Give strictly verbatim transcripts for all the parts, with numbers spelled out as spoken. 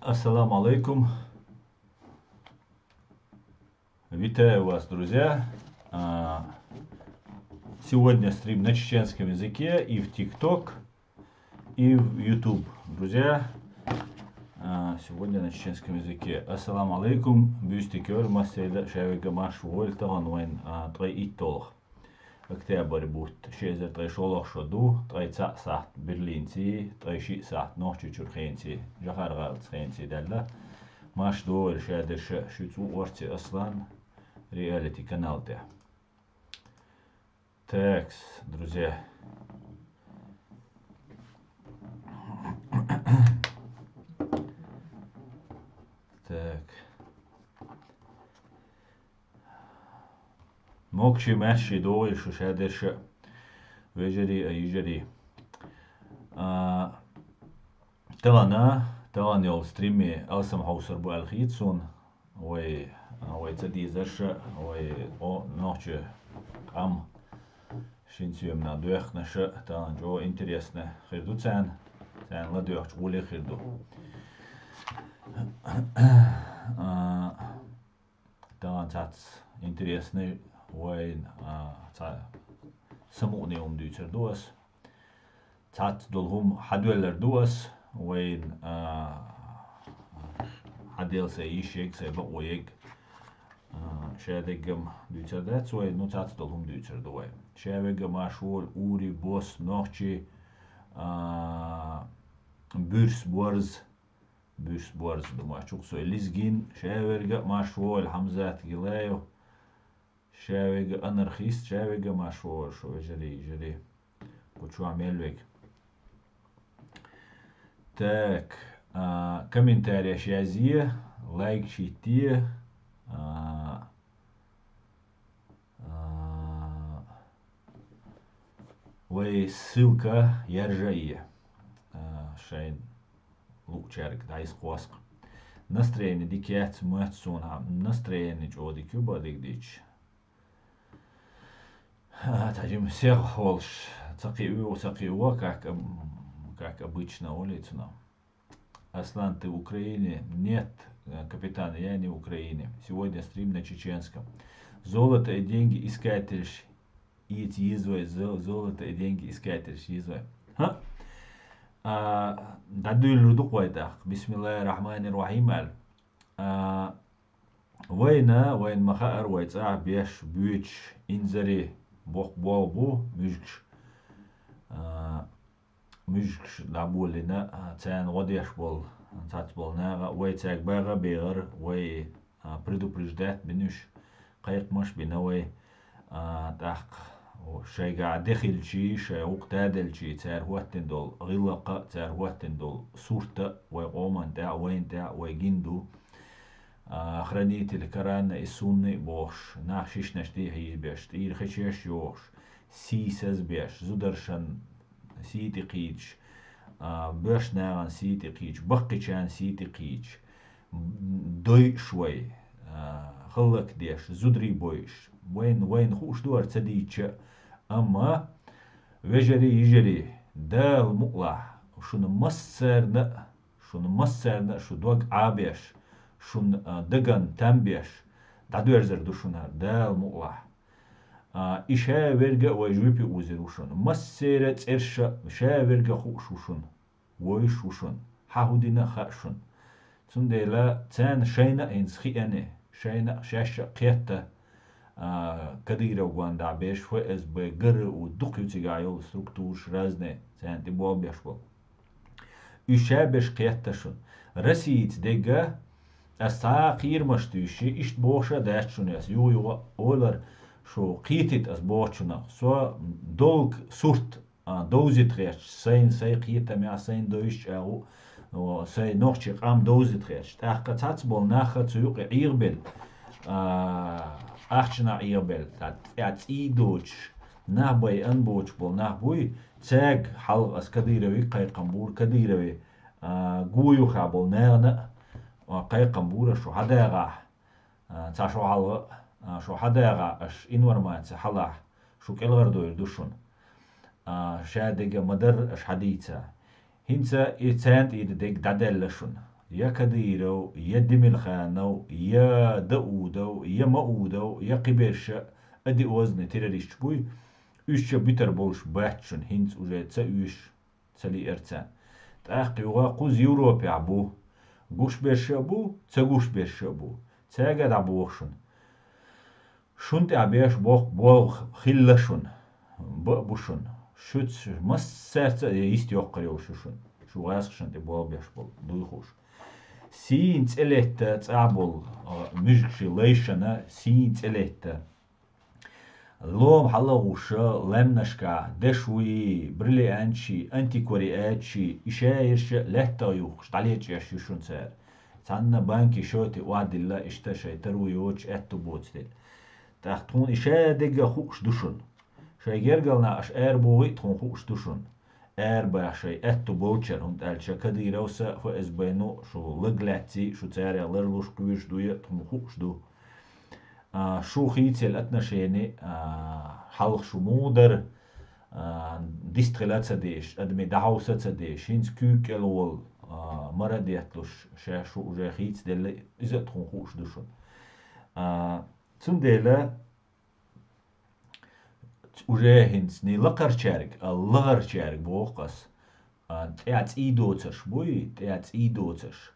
Ассаламу алейкум. Вітаю вас, друзья. А, Сегодня стрим на чеченском языке и в TikTok, и в YouTube. Друзья, а, сегодня на чеченском языке. Ассаламу алейкум. Буьйса кхер массе а, шаверг а марш волва тахана вайна, а, ткъе итт долах. Октябрь бутт, ши эзар ткъе шолгӀа шо ду, ткъе цхьаъ сахьт Берлинци, ткъе шиъ сахьт Нохчийчуьра хенци, Жахар гӀалаца хенци даьлла. Марш догӀийла шадерш а, шуьца ву Орци Аслан, реалити канал тӀа. Такс, друзья. Так. Могаши-маьрши догӀийла шу шадерш а, вежарий а, йижарий. А, тахана, тахана йолу стриме алсам хьовсур бу аьлла хета суна. Вай, а, вай ца дезарш а, вай о, нохча къам шина соьмана доьхкинарш а, тахана чӀогӀа интересно хир ду царна, царна ладоьгӀча гӀоле хир ду. А, Тахана цхьацца интересный вайн, а, цхьа самукъане хӀума дуьйцур ду ас. Цхьацца долу хӀума хьадоьллур ду ас вайн, а, хьадела сайн йиш ерг, сайн бакъо ерг. А, шадерг-м дуьйцур дац вай, ну, цхьацца долу хӀума дуьйцур ду вай. Шаверг а марш волва, ури, бос, нохчи, а, буьрса, борз, буьрса, борз ду марш, чукх сой лизгин, шаверг а марш волва, Хьамзат Гилаев, шаверг а анархист, шаверг а марш волва, шу вежарий, йижарий, кху чохь мел верг. Так, а, комментареш язъе, лайк читте, а, А, вай ссылка яржае, а, шайн луучаьрга дӀаиза кхоскха. Настроение дика яц, моьтту суна, настроение чӀогӀа дика ю бан дика дича. А, цхьа жима сехьа волуш, ца кхио, ца кхио, как об-, как обычно, олий цунах. Аслан, ты в Украине? Нет, э, капитан, я не в Украине. Сегодня стрим на чеченском. Золото и деньги искательш ийца йиза вай, зо-, золото и деньги искательш ийца вай. ХӀа? А, дӀадуьйлур ду-кх вай тӀаккха. Бисмиллахир-рахманир-рахим аьлла. А, вайна, вайна ма-хаъара, вай цӀахь беш, боьдуш, инзаре боккха болх бу, муьжгаш. А, муьжгаш дӀаболийна, а, царна гӀо деш болу, цхьацца болу наха, вай цаьрга багӀа а бегӀара, вай, а, предупреждать бина уьш, кхайкхамаш а бина вай, а, тӀаккха шайгахь де хилчий, шайн гӀуллакх даделчий, цара хӀоттийна долу гӀиллакх а, цара хӀоттийна долу сурт а вай къоман тӀехь а, вайна тӀехь а, вай гина ду. А, хранители Корана и Сунны а бохуш, нах шишнаш тӀе а хьийзабеш, тӀера хечеш а йохуш, сийсаз а беш, зударшан сий тӀе кхийдаш, а, боьрша нахана сий тӀе кхийдаш, баккхийчарна сий тӀе кхийдаш, дойуш вай, а, хӀаллакдеш, зударий бойуш. Вайна, вайна хууш ду хӀара ца дийцча а, амма, вежарий, йижарий, Дала мукъалахь, шуна массарна а, шуна массарна а шу дог Ӏабеш, шун, а, даган там беш, дӀадоьрзур ду шуна хӀара, Дала мукъалахь. А, и шаверг а вай жоьпе озур ву шуна. Массеран а цӀераш а шаверг а хууш ву шуна. Вовзуш ву шуна. Хьан хӀун дина а хаьа шуна. Цундела царна шайна а хӀинца хиъна, шайна а шаьш а кхетта, а, Кадыров гондахь берш ФСБ, ГРУ, дукха ю цигахь йолу структураш разные, царна тӀе болх беш болу. Уьш ша берш кхетта шуна. Россица дегга ас цхьа а кхерамаш туьйсуш, иштта бохуш а дац шуна ас, юха-юха а олар шу кхетийта ас бохучунах. Со долг сурт, а, довзийта хеташ, сайна, сайн кхетамехь, сайна довзуьйтуш агӀу, о, сайн нохчийн къам довзийта хеташ. ТӀаккха цхьацца болу нах а цу юкъе Ӏехабелла, а, ахчанах Ӏехабелла, цхьа цӀий доцуш, нах байъина боцуш болу нах буй, цаьрга хьалха ас Кадырове кхайкхам бора, Кадырове, а, гуо юххехь болу нахана а, а, кхайкхам бора, шу хьадагӀахь, а, цхьа шо хьалха, а, шу хьадагӀахь, аша информаци хьалахь, шу кӀелхьардойр ду шуна. А, ша дерг а ма-дарра аша хьадийца. ХӀинца и царна тӀера дег дӀадаьлла шуна. Я Кадыров, я Демирханов, я Даудов, я Маудов, я кхиберша а, одиозный террористаш буй, уьш чу буьтар болуш бац шуна, хӀинца уже ца уьш, ца лиъар царна. ТӀаккха юха кхуза Европехь бу, гуш берша а бу, ца гуш берша а бу. Цаьрга дӀабоху шуна. Шун тӀехь беш боккха болх хилла шуна, бан а бу шуна. Шуьца массаьрца а йист йоккхур йолуш ю шуна. Шу гӀазкхашна тӀе болх беш болу дуй хууш. Сийна цӀе летта цӀахь болу, а, муьжгаший лайшана сийна цӀе летта. Лома хьала а гӀуша, лаьмнашкахь, деш вуй, бриллиантший, антиквариатший, и шаерша лаьттах юхкуш, дӀалечӀеш ю шуна цара. Цхьанна банки шоти охьадилла, иштта шайн таро йоцуш аьтту боцу дела. ТӀаккха тхуна и шадерг а хууш ду шуна. Шайн гергара нах аша арабохий а тхуна хууш ду шуна. Арабаха шайн аьтту болчара, хӀунда аьлча Кадыровс а, ФСБ-ну шу лаг лаьцций, шу царах ларлуш кхуьйсуш дуй а тхуна хууш ду. А, шу хийцаелла отношени, а, хьалха шу муха дара, а, дистхила а ца деш, адамийн дӀахьовса а ца деш, хӀинца куьйга кӀел волу, а, мара а детталуш, шаьш шу уже хийцаделла, иза а тхуна хууш ду шуна. А, цундела уже хӀинца ни лакхарчаьрга, а, лахарчаьрга боху ас, а, тӀе цӀий доцурш буй, тӀе цӀий доцурш.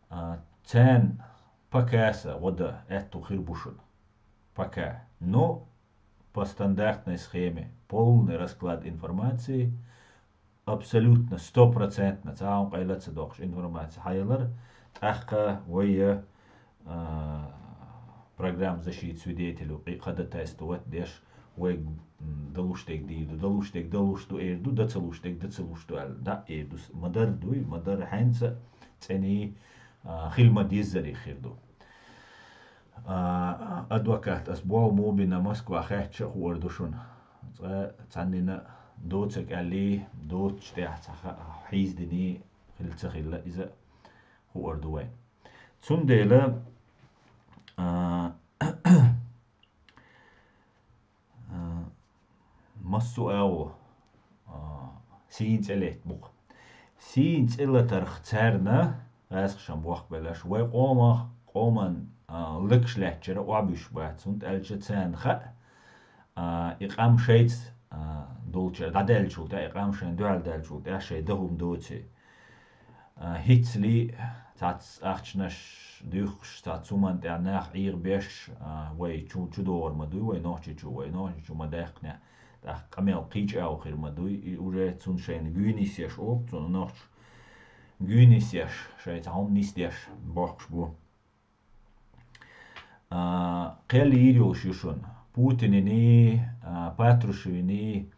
А, царна пока сан гӀо дан аьтту хир бу шуна. Пока. Но по стандартной схеме, полный расклад информации, абсолютно, стопроцентно, цхьа а къайла ца доккхуш информация хьаялар, тӀаккха вай, а, программа защиты свидетелей, кхин ходатайство деш, вай, м, далуш дерг дийр ду, далуш дерг далуш ду, эр ду, дан ца луш дерг дан ца луш ду аьлла, дӀа а эр ду, ма-дарра дуй, ма-дарра хьаьнца а цӀений, а, хила ма-деззарий хир ду. А, адвокат, ас болх муха бина Москва хаьттича а хуур ду шуна. Цкъа цхьаннина доцург аьллий, доцучу тӀехь цхьа ха-, хьийзадиний хила ца хилла, иза а хуур ду вайн. Цундела, а, а, массо а агӀо, а, сийна цӀе летта бу-кх. Сийна цӀе латарх царна, гӀазкхашна бохкабелларш, вай къомах, къоман, а, легаш лаьттачара охьабуьсуш бац, хӀунда аьлча царна хаьа, а, и къам шайца, а, долчара дӀадаьллачул тӀаьхьа, и къам шайна дуьхьал даьллачул тӀаьхьа шайн дан хӀума доций. А, хӀинцале цхьацца ахчанаш дуьйхкуш, цхьацца хӀуманна тӀехь нах Ӏехабеш, а, вай чу, чу догӀур ма дуй, вай Нохчийчу, вай Нохчийчу ма даьккхинехь, тӀаккха къамел кхечу агӀо хир ма дуй, и уже цунна шайна гуьйна йисъеш олу, цунна нохча гуьйна йисъеш, шайн цхьа хӀума нисдеш бохкуш бу. А, кхел йийр йолуш ю шуна. Путининий, а, Патрушевиний,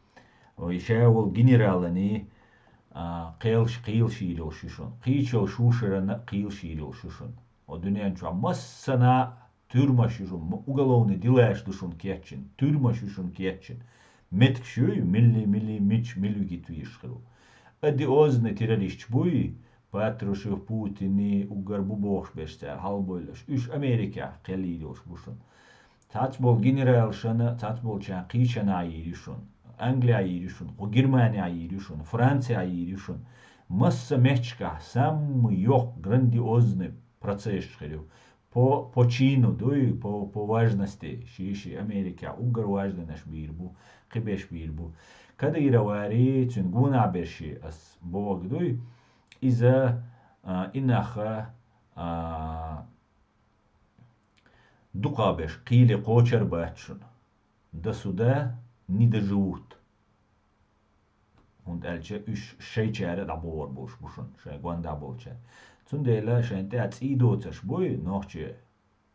ой, ша волу генераланий, а, кхелаш кхийлаш йийр йолуш ю шуна. Кхийчалла шушарана а кхийлаш йийр йолуш ю шуна. О, дуьнен чохь массана а тюрьмаш ю шуна, м-, уголовный делаш ду шуна кечйина, тюрьмаш ю шуна кечйина. Меттигаш юй, милли, милли, мича, милли вигита вийраш хир ву. Одиозный террористаш буй, Патрушев, Путини, уггар бу бохуш берш цара хьалабевлларш. Уьш Америкехь кхел йийр йолуш бу шуна. Цхьацца болу генералшна, цхьацца болчарна кхийчанахь йийр ю шуна. Англиехь йийр ю шуна, кху Германехь йийр ю шуна, Францехь йийр ю шуна. Масса меттигашкахь самый йоккха грандиозный процессаш хир ю. По, по чину дуй, по, по важности, ши-ши Америкехь уггар важданаш бийр бу, кхиберш бийр бу. Кадыровари, цуьнан гонахь берши ас бохург дуй, иза, а, и нах, а, дукхахберш кхийле кхочур бац шуна. До суда не доживут. ХӀунда аьлча уьш шайчара дӀабохур болуш бу шуна, шайн гондахь болчара. Цундела шайна тӀехь цӀий доцурш буй, нохчий,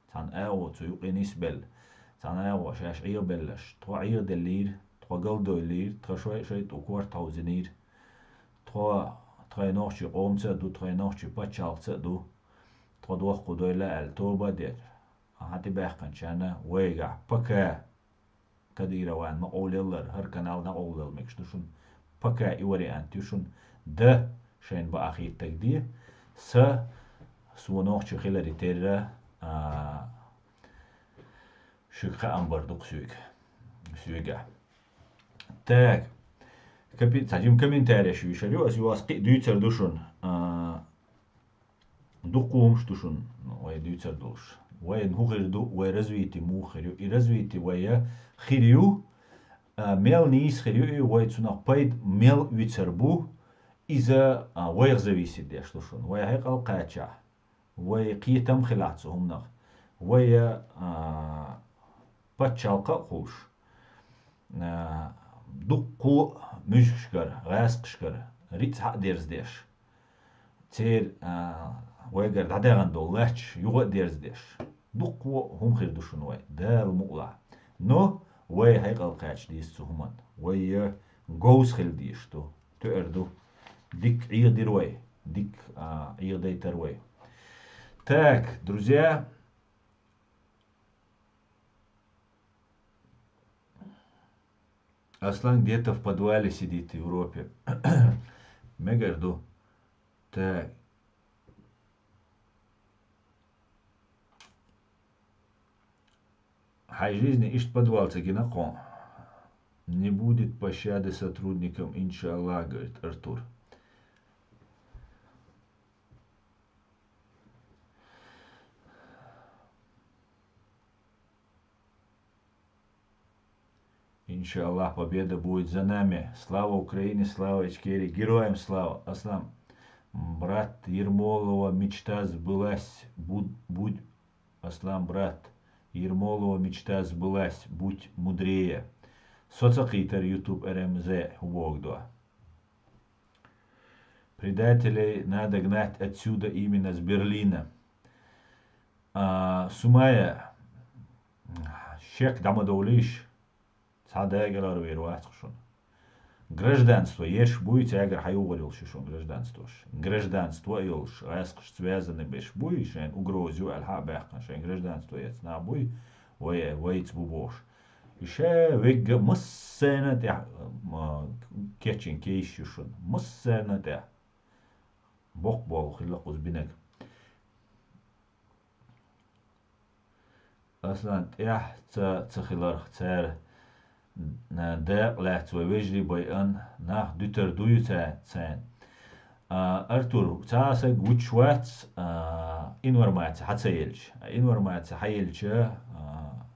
цхьана агӀо цу юкъе нисбелла, цхьана агӀо шаьш Ӏехабелларш, тхо Ӏехаделлийра, тхо галдойиллийра, тхан шой-шайтӀа корта хьовзийнийра. Тхо, тхайн нохчийн къомаца а ду, тхайн нохчийн пачхьалкхаца а ду. Тхо дохко дойла аьлла тоба а дира. Хьан тӀебаьккхинчарна вайгахь пока Кадыровна ма къовлаллара, хӀара канал дӀакъовлал мегаш ду шуна. Пока и вариант ю шуна. Д, шайна баа хетарг де. С, суна нохчи хиларе терра, а, шуьга хаам бар ду-кх соьга. Соьга. Так. Капи-, цхьа жима комментарий шу йишар ю, ас юас кхи дуьйцар ду шуна. А, дукха хӀумаш ду шуна, вай дуьйцар долуш. Вайна хӀун хир ду, вай развитие муха хир ю? И развитие вай хир ю, а, мел нийса хир ю и вай цунах пайда мел вицар бу, иза, а, вайх зависит деш ду шуна. Вай хьекъал кхаьччахь, вай кхетам хилахь цу хӀуманах, вай, а, пачхьалкха а кхуллуш, а, дуккха муьжгашкара, гӀаскхашкара рицкъ хьа а дерзадеш, церан, а, вайгара дӀадаьхна долу лач юха а дерзадеш, дуккха хӀума хир ду шуна вай, Дала мукъалахь. Но вай хьекъал кхаьчча деза цу хӀуманна. Вай, а, говза хила дезаш ду, тоьар ду. Дика Ӏехадира вай, дика, а, Ӏехадайтар вай. Так, друзья, Аслан где-то в подвале сидит в Европе. Мегар ду. Так. Хьайн жизни иштта подвал ца гина кхо. Не будет пощады сотрудникам, иншаллах, говорит Артур. Иншаллах, победа будет за нами. Слава Украине, слава Ичкерии, героям слава! Аслан, брат, Ермолова мечта сбылась, буд-, будь, Аслан, брат, Ермолова мечта сбылась, будь мудрее. Со ца кхийтар YouTube R M Z хӀун боху до. Предателей надо гнать отсюда, именно с Берлина. А, Сумая, шек дӀа ма довлийша, цхьа дагар вер вац шуна. Гражданство еш буй, цаьгара хьаюгӀур йолуш ю шуна гражданствош. Гражданство а йолуш, гӀаскхаш связаны беш буй, шайн угроза ю аьлла хьа а баьккхина, шайн гражданство эца нах буй, вай, вайца бу бохуш. И ша вегга массарна тӀехь, ма, кечйина кейсаш ю шуна. Массарна тӀехь. Боккха болу хилла кхуза бинарг. Аслан, тӀехь ца, ца хиларх цара, н-, дакъа лаьцна вай вежарий байъан, нах дуьтур дуй ца, царна. А, Артур, цхьа а саг вуьтуш вац, а, информаци хьа ца елча. Информаци хьа елча, а,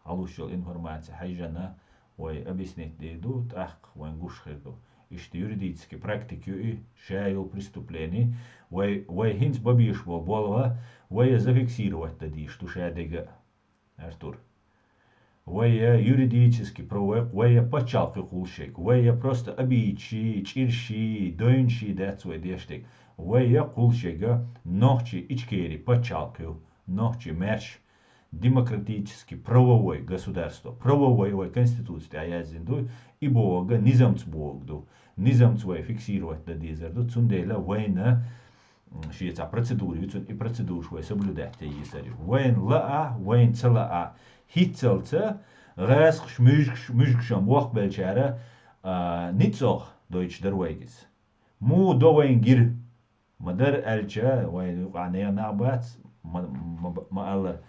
хьалуш йолу информаци хьаьжжина вай объяснить дийр ду, тӀаккха вайн гуш хир ду. Иштта юридически практика ю и, ша йолу преступление. Вай, вай хӀинца бан безаш болу болх, вай зафиксировать дан дийш ду ша дега, Артур. Вай я юридически правовой, вай я пачхьалкх кхуллушерг, вай я просто обидчи, чӀирши, дойнаши дац вай деш дерг. Вай я кхуллушерг нохчи Ичкери пачхьалкх ю, нохчи маьрша, демократически правовой государство. Правовой вай конституци тӀехь яздина ду, и бохург низамца бохург ду. Низамца вай фиксировать дан дезар ду, цундела вайна, м, шеца процедура ю, цунна и процедураш вай соблюдать ян йийсар ю. Вайна лаа, вайна ца лаа, хӀинццалца гӀаскхаш, муьжгаш, муьжгашан бохк беллачара, а, ницкъ дойтуш дара вайга иза. Муха до вайна гира? Ма дара аьлча, вайн юкъахь нехан нах бац, ма, ма, ма аллара.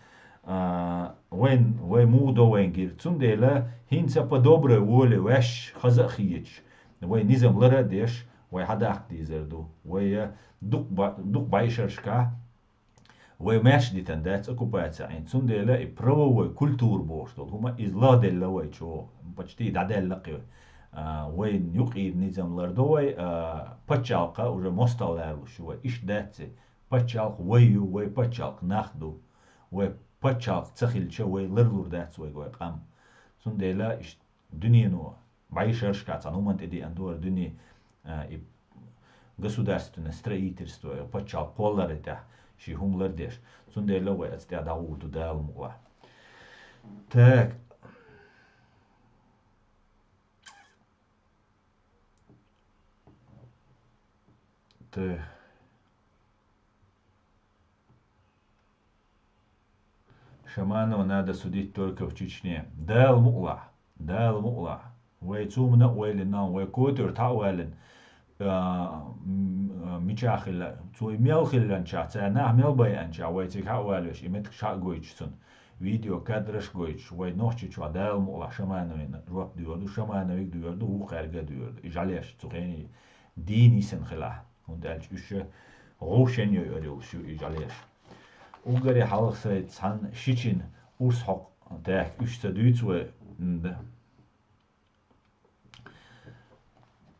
А, вайн, вай муха до вайн гира? Цундела хӀинца по доброй воле ваьш хаза а хеташ, вай низам лара а деш, вай хьадаккха дийзар ду. Вай, а, дукха ба-, дукха бӀешерашкахь вай маьрша дитина дац оккупаци Ӏийна. Цундела и правовой культура бохуш долу хӀума, иза лагӀделла вай чӀогӀа, почти дӀадаьлла кхин. А, вайн юкъера низам лардо вай, а, пачхьалкха уже мостагӀа ларалуш ю вай. Иштта дац и. Пачхьалкх вай ю, вай пачхьалкх нах ду. Вай пачхьалкх ца хилча, вай ларлур дац вайга вай къам. Цундела иштта дуьнено бӀешерашкахь цхьана хӀуманна тӀедеана ду хӀара дуьне, а, и государственное строительство, и пачхьалкх кхоллар тӀехь ши хӀума лардеш. Цундела вай оцу тӀехь дӀагӀур ду Дала мукъалахь. Так. Так. Шаманова надо судить только в Чечне. Дала мукъалахь, Дала мукъалахь. Вай цу хӀуманна а ваьллина, вай котуьра тхьа а ваьллина, а, м-, а, мичахь хилла, цо и мел хилланчахь, цара нах мел байанчахь, вай цига хьа а ваьллаш, и меттигаш хьа а гойтуш цунна. видео кадраш гойтуш, вай Нохчийчохь Дала мукъалахь Шамановна жоп доьру ду, Шамановиг доьру ду, вукхаьрга а доьру ду. И жӀалеш цу хене дийна йисина хилахь. ХӀунда аьлча уьш ша гӀовшен йойур йолуш ю и жӀалеш. Уггаре хьалха сайца цхьана шичина урс хьокху тахка уьш ца дуьйцу вай. М, да.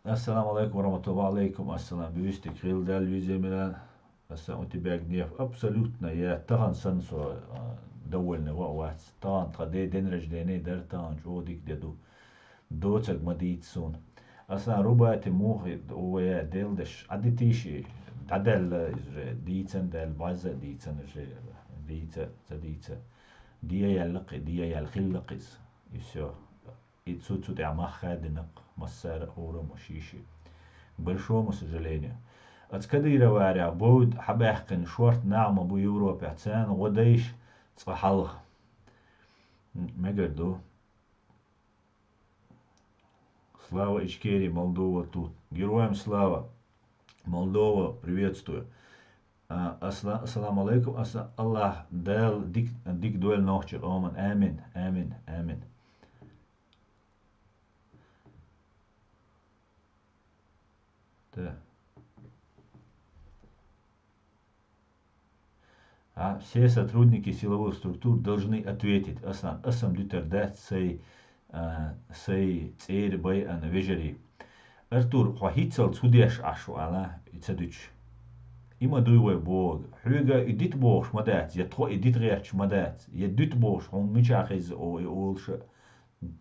Ассаламу алейкум ва рахматуллахи. Ва алейкум ассалам. Буьйстик хилла дал визе Милан. Аса у тебя гнев. Абсолютно. Я тахана санна со, а, довольный ва а вац. Тахана тхан де день рождения дара, тахана чӀогӀа дика де ду. Доцург ма дийца суна. Аса рубати мухи у вая делдаш. Ӏадитийши, дӀадаьлла иза же, дийцан даьлла, база а дийцан же, дийца, ца дийца. Де яьлла кхи, де яьлла хилла кхиз. И всё. И цу, цу тӀехь мах хаьдинарг массара а хӀурамаш йиши. Большому сожалению. Аца Кадыроварехь бовда хьабаьккхина шорта нагӀма бу Европехь, царна гӀо дайша цкъа хьалха. М, мегар ду. Слава Ичкерии, Молдова тут. Героям слава! Молдова, приветствую! А, асла-, ассаламу алайкум. Аса-, Аллах Дала дик, дик дойла нохчи къоман. Амин, амин, амин. Да. А, все сотрудники силовых структур должны ответить. Асан, асам дитар дац сай, а, сай цӀера байана вежарий. Артур, хьо хӀинццалц хӀу деш Ӏаш ву ала, и ца дуьтуш? И ма дуй вай боху. Хьоьга и дита бохуш ма дац, я тхо и дита гӀерташ ма дац, я дуьта бохуш хьуна мича хеза о и олуша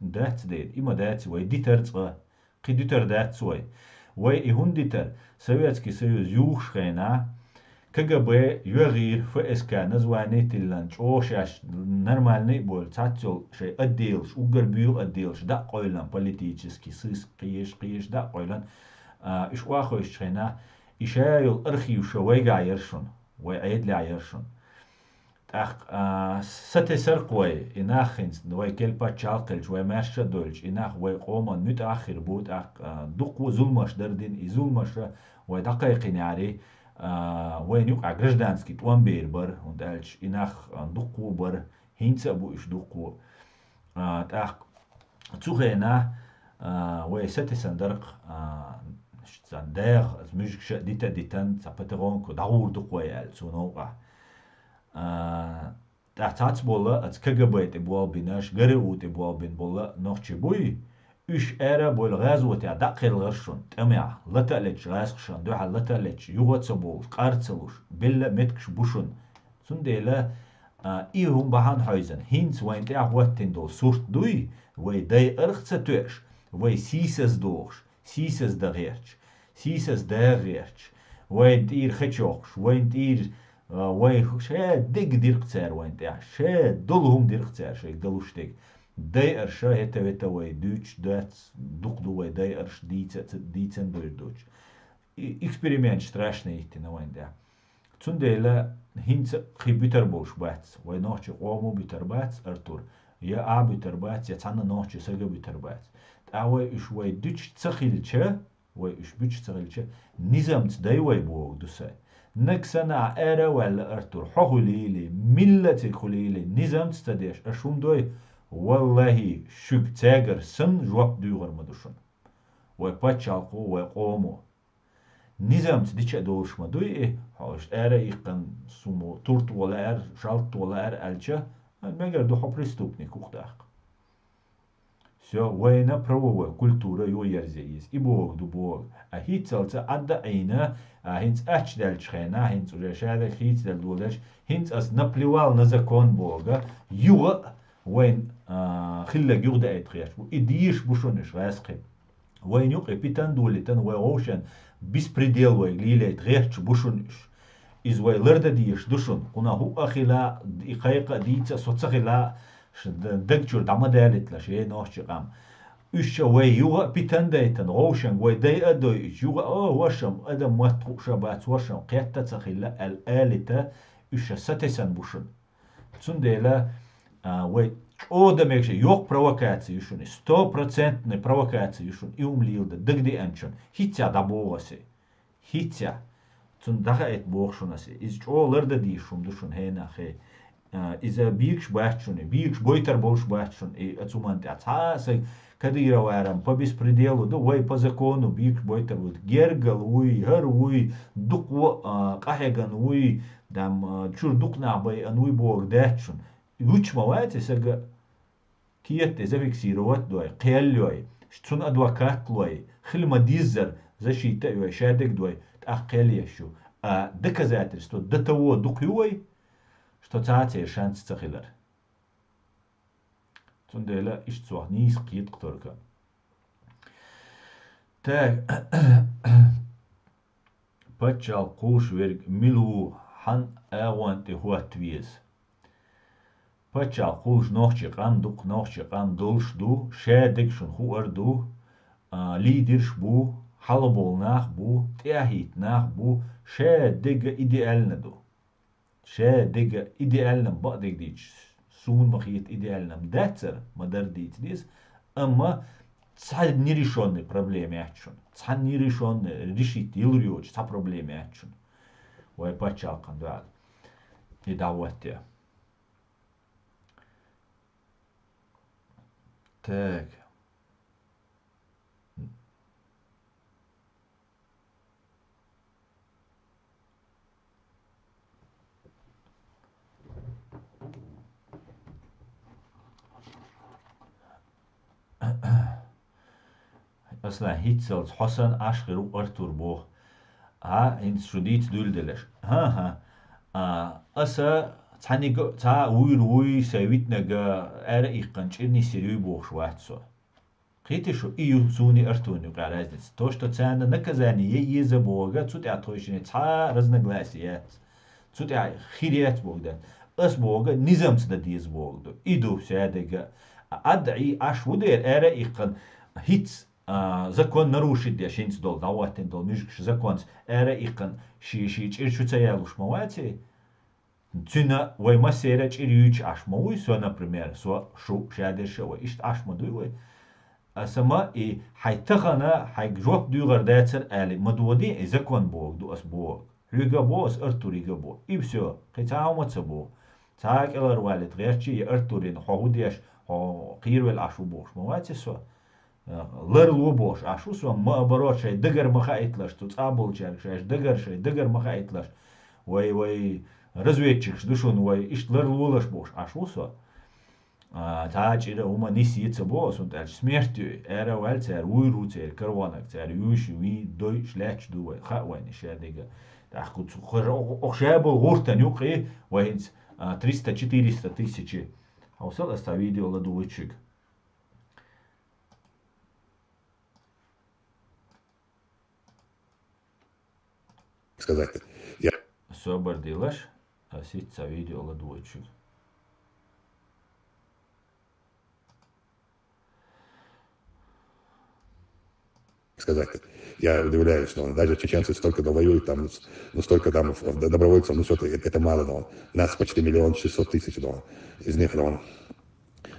дац дера. И ма дац вай дитар цкъа. Кхин дуьтар дац вай. Вай и хӀунда дитар? Советский Союз юхуш хенахь, К Г Б йоьгӀийра Ф С К название тиллан, чӀогӀа шаьш нормальный а бойла, цхьацца йолу шайн отделаш, уггар буьйла отделаш, дӀа а къойлан, политический, сыск, кхеш, кхеш дӀа а къойлан, а, уьш охьахевшичхьана, и ша йолу архив ша вайгахь яра шуна, вай Ӏедалехь яра шуна. ТӀаккха, а, сатесарх вай, и нах хӀинца, вай кел паччалкх хилча, вай маьрша а дойлча, и нах вай къоман муьтӀахь хир бу, тӀаккха, а, дуккха а зуламаш дара дина, и зуламаша вай дӀакхайкхинехьарий, а, вайна юкъахь гражданский тӀом бер бара, хӀунда аьлча и нах, а, дуккха а бара, хӀинца а бу уьш дуккха а. А, тӀаккха цу хенахь, а, вай сатесна дарх, а, цхьа дагӀа, аса муьжгаш а дита а дитан, цхьа патагонка дӀагӀур ду-кх вай аьлла цу новкъахь. А, ТӀаккха цхьацца болу, аса К Г Б тӀе болх бинарш, Г Р У тӀе болх бина болу нохчий буй, уьш ара а бойла гӀазотехь дӀа а кхелхара шуна, тӀамехь, лата а леташ гӀазкхашна дуьхьал лата а леташ, юха а ца бовлуш, къар а ца луш, белла а меттигаш бу шуна. Цундела, а, и хӀума бахьана хьойзан, хӀинца вайна тӀехь хӀоттийна долу сурт дуй, вай дайарх а ца тоьаш, вай сийсаз дохуш, сийсаз дан гӀерташ, сийсаз дагӀа гӀерташ, вайн тӀера хечохуш, вайн тӀера, а, вайн ша дерг дира-кх цара вайн тӀехь, ша долу хӀума дира-кх цара шайга далуш дерг. Дайарша хӀета-вета вай дуьйцуш дац, дукха ду вай дайарш дийца а ца, дийцан а дойр доцуш. И эксперимент страшный йиттина вайн тӀехь. Цундела хӀинца кхин буьтар болуш бац. Вай нохчи къомо буьтар бац, Артур, я ахь буьтар бац, я цхьанна нохчи сага буьтар бац. ТӀаккха вай уьш вай дуьтуш ца хилча, вай уьш буьтуш ца хилча, низамца дай вай боху ду сан. Нагахь санна ахь ара а ваьлла, Артур, хьо хуьлийла, милла а цига хуьлийла, низамца ца деш, аша хӀума дой, валлахӀи, шуьга цаьргара санна жоп дуьйгӀур ма ду шуна. Вай пачхьалкхо, вай къомо. Низамца дича а долуш ма дуй и, хьо иштта ара а йиккхина, суна туртаво лаьара, шалттаво лаьара аьлча, мегар ду хьо преступник ву-кх тӀаккха. Всё, вайна правовой культура ю ерзе иза. И бохург ду боху. А хӀинццалца Ӏадда а Ӏийна, а хӀинца ачча даьллачу хенахь, хӀинца уже шадерг хийцаделла долуш, хӀинца ас наплевал на закон боху, юха а вайн, а, хилларг юхадаийта гӀерташ бу. И дезаш бу шуна уьш гӀаьскхи. Вайна юкъе питана долийтина, вай вовшен беспредел вайга лелайта гӀерташ бу шуна уьш. Иза вай лардан дезаш ду шуна. Кхунах хӀуъа а хила, и кхайкха а дийца а со ца хила, ш-, д-, даг чуьра дӀа ма далийталаш, ей нохчи къам. Уьш ша вай юха а питана дайтина, вовшенга вай дайа а дойуьйтуш, юха а, о, вашам, адам мотт хууш а бац, вашам, кхетта а ца хилла аьлла алийта, уьш ша сатесна бу шуна. Цундела, а, вай чӀогӀа дан мегаш, йоккха провокаци ю шуна, стопроцентная провокаци ю шуна, и хӀума леладан дагадеанчунна, хӀинццехь дӀабоху ас и. ХӀинццехь. Цунна дӀахаийта боху шуна ас и. Иза чӀогӀа лардан дезаш хӀума ду шуна хӀенахь, хе. А, иза бийкаш бац шуна, бийкаш бойтар болуш бац шуна, и оцу ман тӀехь цхьа а са Кадыроварам по беспределу ду, вай по закону бийкаш бойтар бу. Гергал вуй, хӀара вуй, дукха, а, къахьеган вуй, там, а, чуьра дукха нах байан вуй боху дац шуна. Вуьч ма вац и сага? Кета тӀе зафиксировать дой, кхел йой, цунна адвокат лой, хила ма-деззара защита а йой, шадерг дой, тӀаккха кхел еш ю. А доказательство до того дукха ю вай, что цхьа а церан шанс ца хилар. Цундела иштта сох нийса кхета-кх только. Так. Паччалкх кхуллуш верг мила ву, хьан агӀон тӀе хӀотта веза? Паччалкх кхуллуш нохчийн къам ду-кх, нохчийн къам долуш ду, шадерг шуна хуур ду, а, лидерш бу, хьалаболу нах бу, тӀаьхьахӀитта нах бу, шадерг а идеально ду. Шадерг а идеально бакъдерг дийцича, суна ма-хета идеально дац хӀара, ма-дарра дийца деза, амма цхьа нерешённый проблема яц шуна, цхьа нерешённый, решить йилур йоцу цхьа проблема яц шуна. Вай паччалкхан дуьхьал и дӀахӀоттае. Так. Аса хӀинццалц хьо санна Ӏаш хир ву Артур боху. ХӀа, хӀинца шу дийца дуьйладелаш. ХӀан-хӀа. А, аса цхьаьнниг а, цхьа а вуьйр вуй, сайн витинарг а ара а иккхина чӀир нисйир юй бохуш вац со. Кхетий шу, и ю суна и Артурна юкъахь разница. То, что царна наказание е еза бохург, цу тӀехь тхойшинна цхьа а разногласие яц. Цу тӀехь хир яц бохург дац. Ас бохург низамца дан деза бохург ду. И ду шадерг а. А Ӏад Ӏий Ӏаш ву дера, ара а иккхина, хӀинца, а, закон нарушить деш хӀинца долу, дӀахӀоттина долу муьжгаш законца ара а иккхина, ши-ши чӀир чу ца ялуш ма ваций? Цуьнан вай массеран а чӀир юьйцуш Ӏаш ма вуй со, например, со, шу, шадерш а вай, иштта Ӏаш ма дуй вай. Аса ма и хьайн тахана, хьайга жоп дуьйгӀар дацара аьлла, ма доде, и закон бохург ду ас бохург. Хьоьга а бо ас, Артурига а бо. И всё, кхин цхьа а хӀума ца бо. Цхьа а кӀелхьарвалийта гӀерташ я Артурина, хьо хӀун деш, хьо кхеравелла Ӏаш ву бохуш ма ваций со. Ларло бохуш Ӏаш ву со, ма наоборот, шайн дагара ма хаийталаш, цу цӀа болчаьрга шаьш дагара, шайн дагара ма хаийталаш. Вай, вай разведчикаш ду шуна, вай иштта ларлолаш бохуш Ӏаш ву со. А, цхьа а чӀира хӀума нисъе ца боху, цунна тӀаьлча смерть ю, ара а ваьлла цара, вуьйр ву церан караванаг, цара юьйш, вий, дойуш лаьтташ ду вай, хаьа вайна шадерг а. ТӀаккха кху цу, кху, окху шаболу гӀуртан юккъе вай хӀинца, а, триста-четыреста тысячи. Хьовсал, ас цхьа видео ладугӀуьйту шуьга. Сказать. Я Собар делаш, ас хӀинца цхьа видео ладугӀуьйту шуьга. Сказать. Я удивляюсь, но даже чеченцы столько довоюют, там, ну, столько там, э, добровольцев, ну, всё-таки это, это мало, но нас почти миллион шестьсот тысяч, но из них, но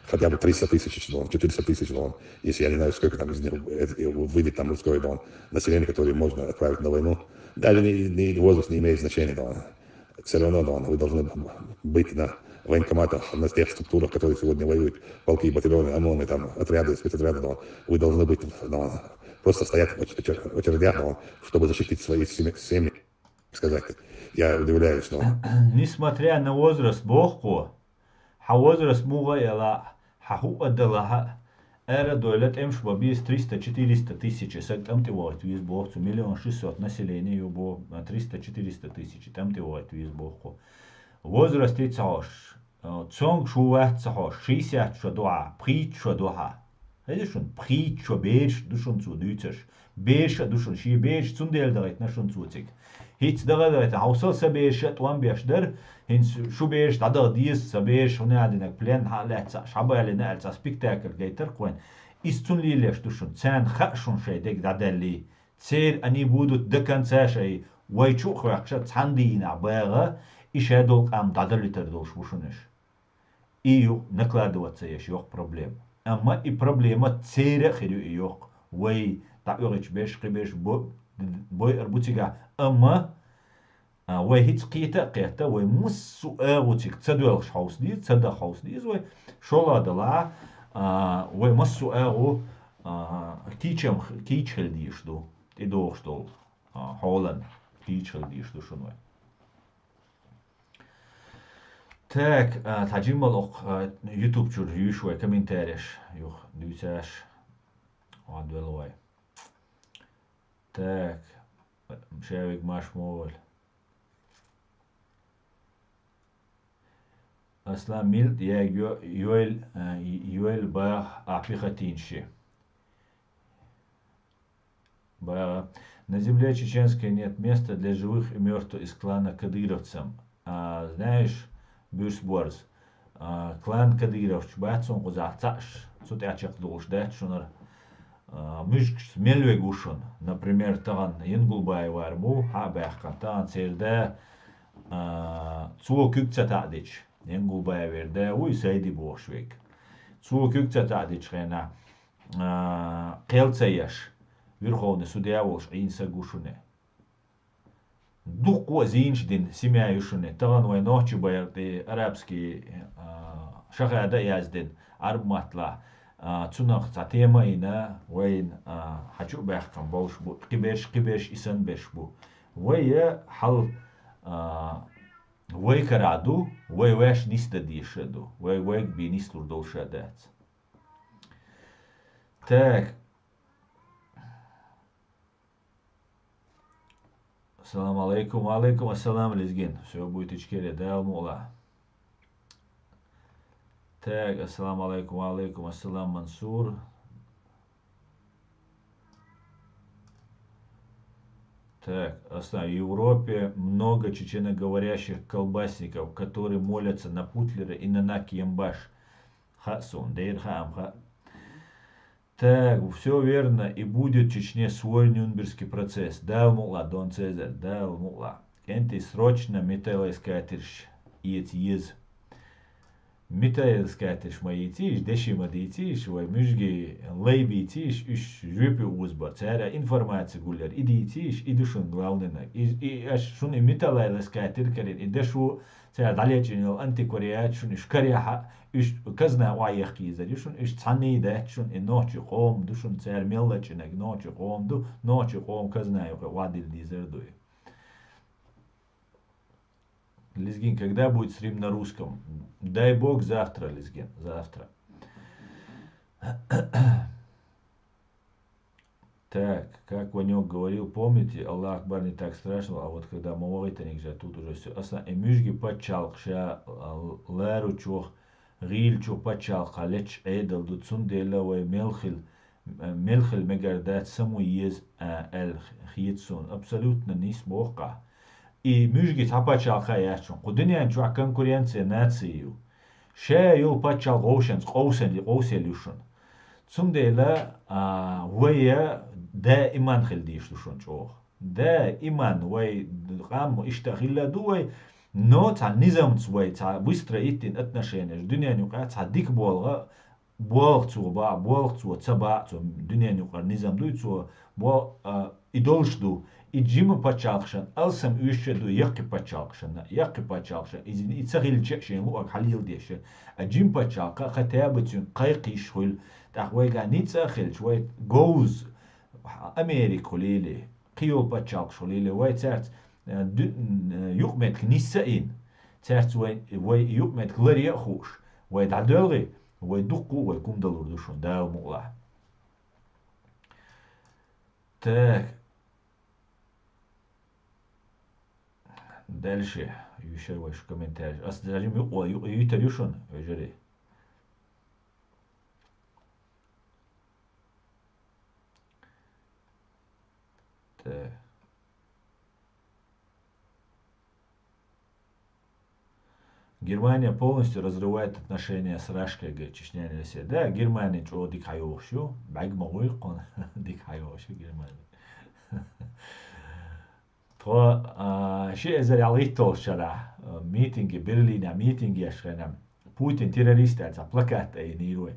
хотя бы триста тысяч, дон, четыреста тысяч, дон, если я не знаю, сколько там из них, э, э, выйдет там русское, дон, население, которое можно отправить на войну, даже не, не, возраст не имеет значения, дон. Всё равно, дон, вы должны быть на военкоматах, на тех структурах, которые сегодня воюют, полки, батальоны, ОМОНы, там, отряды, спецотряды, дон, вы должны быть, дон, просто стоять в оч-, очер-, очередях, дон, чтобы защитить свои семьи, семьи. Сказать, я удивляюсь, но Несмотря на возраст, боху, хьан возраст муха а ела, хьан хӀу а далахь а, ара а дойла, тӀемаш бан беза триста-четыреста тысяч саг тӀам тӀе вахийта веза боху цо, миллион шестьсот население ю боху, триста-четыреста тысяч тӀам тӀе вахийта веза боху. Возраст и ца хьош, э, цомгуш ву вац ца хьош, шестьдесят шо ду хьан, пхийтта шо ду хьан. Хеза шуна, пхийтта шо бераш ду шуна цо дуьйцуш. Бераш а ду шуна, шен бераш цундела дахийтина шуна цо цига. ХӀинца даха а дахийтина, хьовсал, сан бераш а тӀом беш дара, хӀинца шу бераш дӀадаха деза, сан бераш хӀунда аьлла динарг плен хьан а лаьцна, аш хьабалийна аьлла цхьа спектакль гайтара-кх вайна. Иза цунна лелош ду шуна, царна хаьа шуна шайн дерг дӀадаьллий. Церан они будут до конца шайн, вай чу а хьоькхуш, цхьана дийнахь багӀа, и шадолу къам дӀадалуьйтур долуш бу шуна уьш. И ю накладываться еш йоккха проблема. Амма и проблема церан а хир ю и йоккха. Вай дӀаоьгӀуьйтуш берш, кхин берш бо-, бойур бу цигахь. Амма А, вай хӀинца кхета а кхетта, вай массо а агӀо цига ца доьлхуш хьовса деза, ца даха хьовса деза вай. ШоллагӀа далахь, а, вай массо а агӀо, а, кийчам-, кийча хила дезаш ду, тӀедогӀуш долу, а, хьолан кийча хила дезаш ду шуна вай. Так, а, цхьа жимма окху, а, YouTube чуьра юьйш вай комментареш, юха дуьйцаш, ван доьлла вай. Так, шаверг Маш ма волу. Аслан, милд я йо-, йойл, а, йойл бах а пехотинщи. Бах. На земле чеченской нет места для живых и мёртвых из клана кадыровцам. А, знаешь, Бюрс Борс, а, клан кадыровчу бац хьуна кхузахь цхьаъш, цу тӀехь чекхдолуш дац шунара. А, муьжгаш мел вега ву шуна? Например, тахана Янгулбаевар бу, хьа а баьхкина, тахана церан да, а, цо куьг ца таӀдича, Янгулбаевера да вуй, Сайди бохуш вега. Цо куьг ца таӀдича хенахь, а, кхел ца еш, верховный судья волуш Ӏийна саг ву шуна. Дуккха а зийнаш дина семья ю шуна. Тахана вай нохчий байракх тӀе арабский, а, шахада а яздина, Ӏарб маттахь, а, цунах цхьа тема а йина, вайна, а, хьачу а баьхкина болуш бу, кхиберш, кхиберш и санна берш бу. Вай, а, хьал, а, вай карахь ду, вай ваьш нисдан дезаш а ду, вай вайга бен нислур долуш а дац. Так. Салам алейкум. Ва алейкум ассалам, Лезгин. Всё будет ичкери, Дала мукъла. Так, ассалам алейкум. Ва алейкум ассалам, Мансур. Так, Аслан, в Европе много чеченоговорящих колбасников, которые молятся на Путлера и на Накиембаш. Хаьа суна, дера хаьа-м хаьа. Так, всё верно, и будет в Чечне свой Нюрнбергский процесс. Дала мукъла, Дон Цезарь, Дала мукъла. КӀентий, срочно металлоискательш эца еза. Металлоискательш ма ийцийша, деши ма дийцийша, вай муьжги лай бийцийша, уьш жоьпе озабар. Цара информаци гулъяр, и дийцийша, и ду шуна главненаг. И, и аш шуна и металлоискатель карийна, и дешо цара дӀалечкъина йолу антиквариат шуна уьш карехьа, уьш казна охьаехка езар ю шуна, уьш цхьанний дац шуна, и нохчий къом ду шуна, цара мел лачкъинарг нохчий къом ду, нохчий къом казна юкъа охьадилла дезар ду и. Лезгин, когда будет стрим на русском? Дай бог завтра, Лезгин, завтра. Так, как Ванёк говорил, помните, Аллах Акбар не так страшно, а вот когда мавагӀийтаниг жа, тут уже всё. Аслан, и муьжги пачхьалкх ша, а, ларучух, гӀийлачух пачхьалкхах лечча Ӏедал ду, цундела вай мел хила, мел хила мегар дац, саму еза, а, аьлла хета суна. Абсолютно нийса боху-кх ахь. И муьжги цхьа пачхьалкх а яц шуна. Кху дуьнен чохь конкуренция наций ю. Ша йолу пачхьалкх вовшанца къовсалли-, къовсаелла ю шуна. Цундела, а, вай даиман хила дийш ду шуна чӀогӀа. Даиман вай къам иштта хилла ду вай, но цхьа низамца вай, цхьа выстроить дина отношенеш, дуьнен юкъа цхьа дика болу гӀа, болх цо баа, болх цо ца баа, цо дуьнен юкъара низам дуй, цо бо-, а, и долуш ду. И жима пачхьалкхашна алсам уьш а ду, яккхий пачхьалкхашна, яккхий пачхьалкхашна, иза и ца хилча а шен луъаг хьалеладеш. А жима пачхьалкха а хатаба цуьнга кхайкхийш хуьлу, тӀаккха вайга ницкъ а хилча, вай говз, Америка хуьлийла, кхин йолу пачхьалкхаш хуьлийла, вай цаьрца, э, ду-, э, юкъаметтиг нисса а йина, цаьрца вай, вай юкъаметтиг ларъян а хууш, вай дӀадоьлхий, вай дуккха а вай кумдалур ду шуна, Дала мукъалахь. Так. Дальше. Юьйшар вай шу комментарий. Ас даже юкъа, юкъа юьйтар ю шуна, вежарий. Так. Германия полностью разрывает отношения с Рашкой, говорит, Чечня не Россия. Да, Германия чӀогӀа дика хьайогӀуш ю, бӀаьрг ма гӀуй кхунна, дика хьайогӀуш ю Германия. Тхо, а, ши эзар ялхитталгӀачу шарахь, а, митинге, Берлинехь митинг еш хенахь, Путин террорист аьлла цхьа плакат айинийра вай.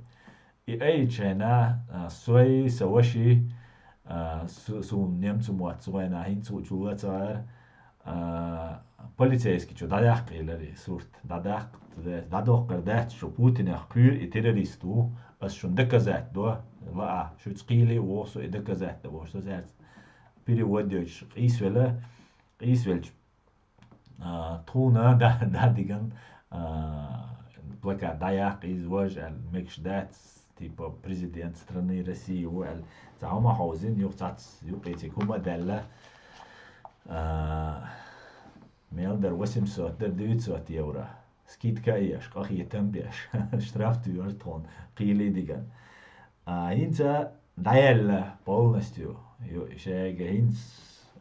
И айча хенахь, а, сой, сан ваши, а, су-, суна немцу мотт, цу хенахь хӀинца а чулла ца гӀара, А, полицейский чу дӀадаккха елар и сурт. ДӀадаккха, дӀадоккхар дац шу, Путинах кхуьйра и террорист ву. Ас шуна доказать до, ва а, шуьца кхийле а воху со и доказать до, бохуш, со цаьрца перевод йойтуш къийсавелла, къийсавелча, а, тхуна да, да диган, а, плакат дӀаяккха иза важа аьлла, мегаш дац, типа, президент страны России ву аьлла. Цхьа хӀума хьовзина, юха цхьацца юкъе цига хӀума а даьлла. А, мел дара, восемьсот дара, девятьсот евро. Скидка а еш, къахетам а беш, штраф туьйхира тхуна, кхийле диган. А, хӀинца дӀаяьлла полностью, ю-, шайга хӀинца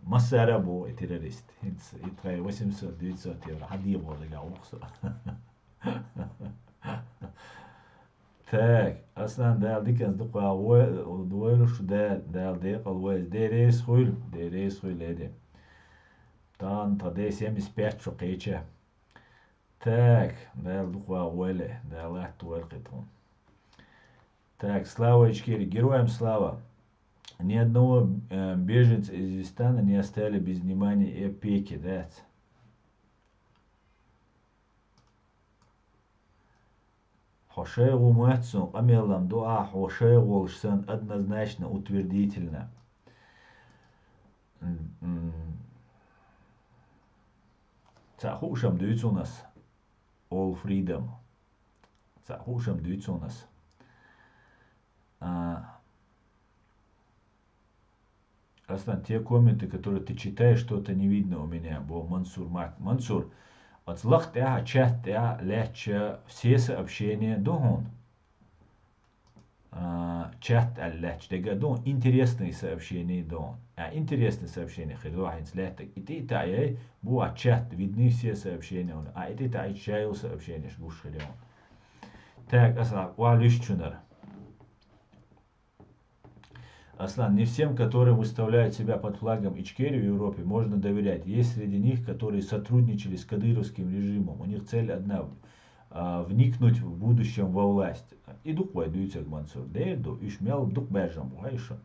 массара а бу и террорист. ХӀинца и тхайн восемьсот, девятьсот евро хьан дегӀо дагахь ву-кх со. Так, Аслан, Дала диканца дукха вой-, войла шу, да-, Дала декъал войла. Деррис хуьлу, деррис хуьлу, эди. Тан тха дей семьдесят пять шу кхеча. Так, Дала дукха войла, Дала латта войла кхин тхуна. Так, Слава Ичкери, героям слава. Ни одного, э, беженца из Изистана не оставили без внимания и опеки, дац. Хьо шайгӀо моьтту суна, къамел-м ду ахь, хьо шайгӀа волуш санна, однозначно, утвердительно. М, м. Цхьаъ хууш-м дуьйцу хьуна ас, All Freedom. Цхьаъ хууш-м дуьйцу хьуна ас. А, Аслан, те комменты, которые ты читаешь, что-то не видно у меня, бо Мансур Мак. Мансур, оцу лакха тӀехь, чат тӀехь лаьттача все сообщения ду хьуна? А, чат аьлла лаьттача дага а ду хьуна, интересные сообщения ду хьуна. А, интересные сообщения хир ду хьуна хӀинца лаьттарг. И тӀе а таӀий, бу а чат, видны все сообщения хьуна. А, и тӀе а таӀий, чайла сообщенеш гуш хир ю хьуна. Так, Аслан, ва луьш чунара. Аслан, не всем, которые выставляют себя под флагом Ичкерии в Европе, можно доверять. Есть среди них, которые сотрудничали с кадыровским режимом. У них цель одна, а, вникнуть в будущем во власть. И дукха вай дуьйцург, Мансур. Дера ду, уьш мел дукха баьржина бу, хьайша.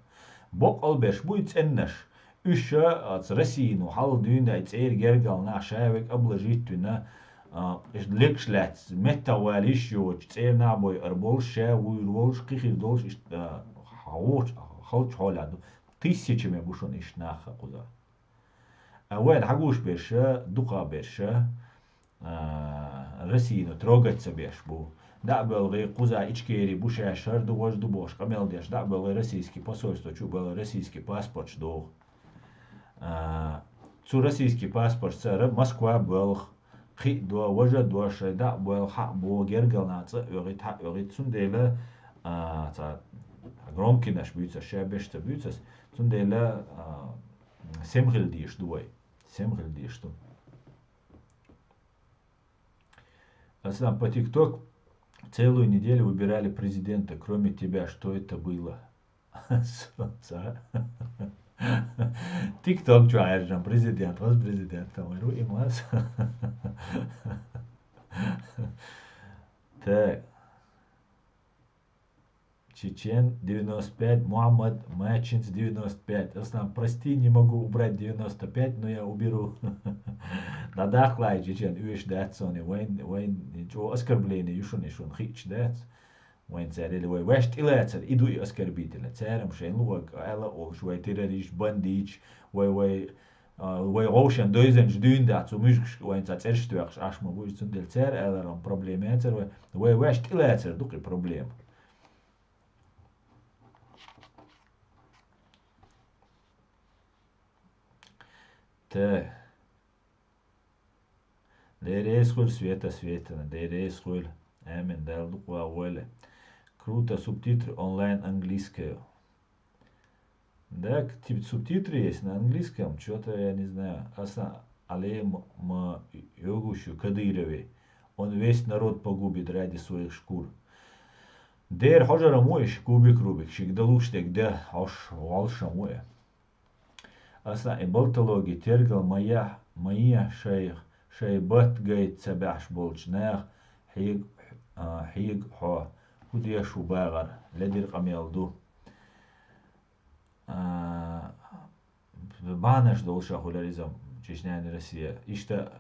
Боккъал берш буй цӀеннаш. Уьш оцу Россино хьалха дуьйна, и цӀера гергара нах ша верг обложить вина, а, иштта легаш лаьцна, меттахвала йиш йоцуш, цӀера нах бойур болуш, ша вуьйр волуш, кхин хир долуш, иштта, а, хьавогӀучу, халчу хьолехь ду. Тысячами бу шуна иштта нах кхузахь. А вайн хьагуш берш, дукха берш, а, Россино трогать ца беш бу. ДӀа а боьлхий, кхуза Ичкери бу, шаьш хӀара ду, важа ду бохуш къамел деш, дӀа а боьлхий, российский посольство чу а боьлхий, российский паспорташ доху. А, цу российский паспортца ара Москва а боьлху, кхин а до, важа а до, шайн дӀа а боьлху, хьа а боху, гергара нах цӀа а оьгӀийта, хьа а оьгӀийта, цундела, а, цхьа громкинаш буьйцу ас, ша беш ца буьйцу ас, цундела, а, сема хила дезаш ду вай. Сема хила дезаш ду. Аслан, по TikTok целую неделю выбирали президента, кроме тебя. Что это было? Ца. TikTok чу хьаьржина президент, хаза президент, там, ру имас. Так. Чечен девяносто пять, Мухаммад Мачинс девяносто пять. Аслан, прости, не могу убрать девяносто пять, но я уберу. ДӀадаккхалахь, Чечен, оьшуш дац суна. Вайн, вайн, чӀогӀа оскорбление ю шуна, и шуна хиъча дац. Вайн цара или вай ваьш тӀелацар, и ду и оскорбительно. Цара-м шайна луъург аьлла а олуш, вай террорист, бандиташ, вай, вай, а, вай гӀовшан дойзанчу дуьйна дац, цу муьжгашка вайн цхьа цӀераш тоьхуш Ӏаш ма бу, цундела цара аьлларан проблема яцара вай. Вай ваьш тӀелацар ду-кх и проблема. Тэ. Деррис хуьлу, Света, Светана, деррис хуьлу. Амин, Дала дукха ван войла. Круто, субтитры онлайн английская. Да, к-, типа субтитры есть на английском, чё-то я не знаю. Аса алем ма йогушу Кадырове. Он весь народ погубит ради своих шкур. Дера хьожарам ву иш, кубик-рубик, шига далуш дерг де, хьош, валшам ву э. Аса и болтологи тергал ма яхь, ма ехь шайх, шай батт гайта ца баьхьаш болчу нах хьег-, а, хьега хьо, хӀун деш ву багӀар, ледира къамел ду. А, бахьанаш долуш а хуьлура иза, Чечня, не Россия. Иштта, а,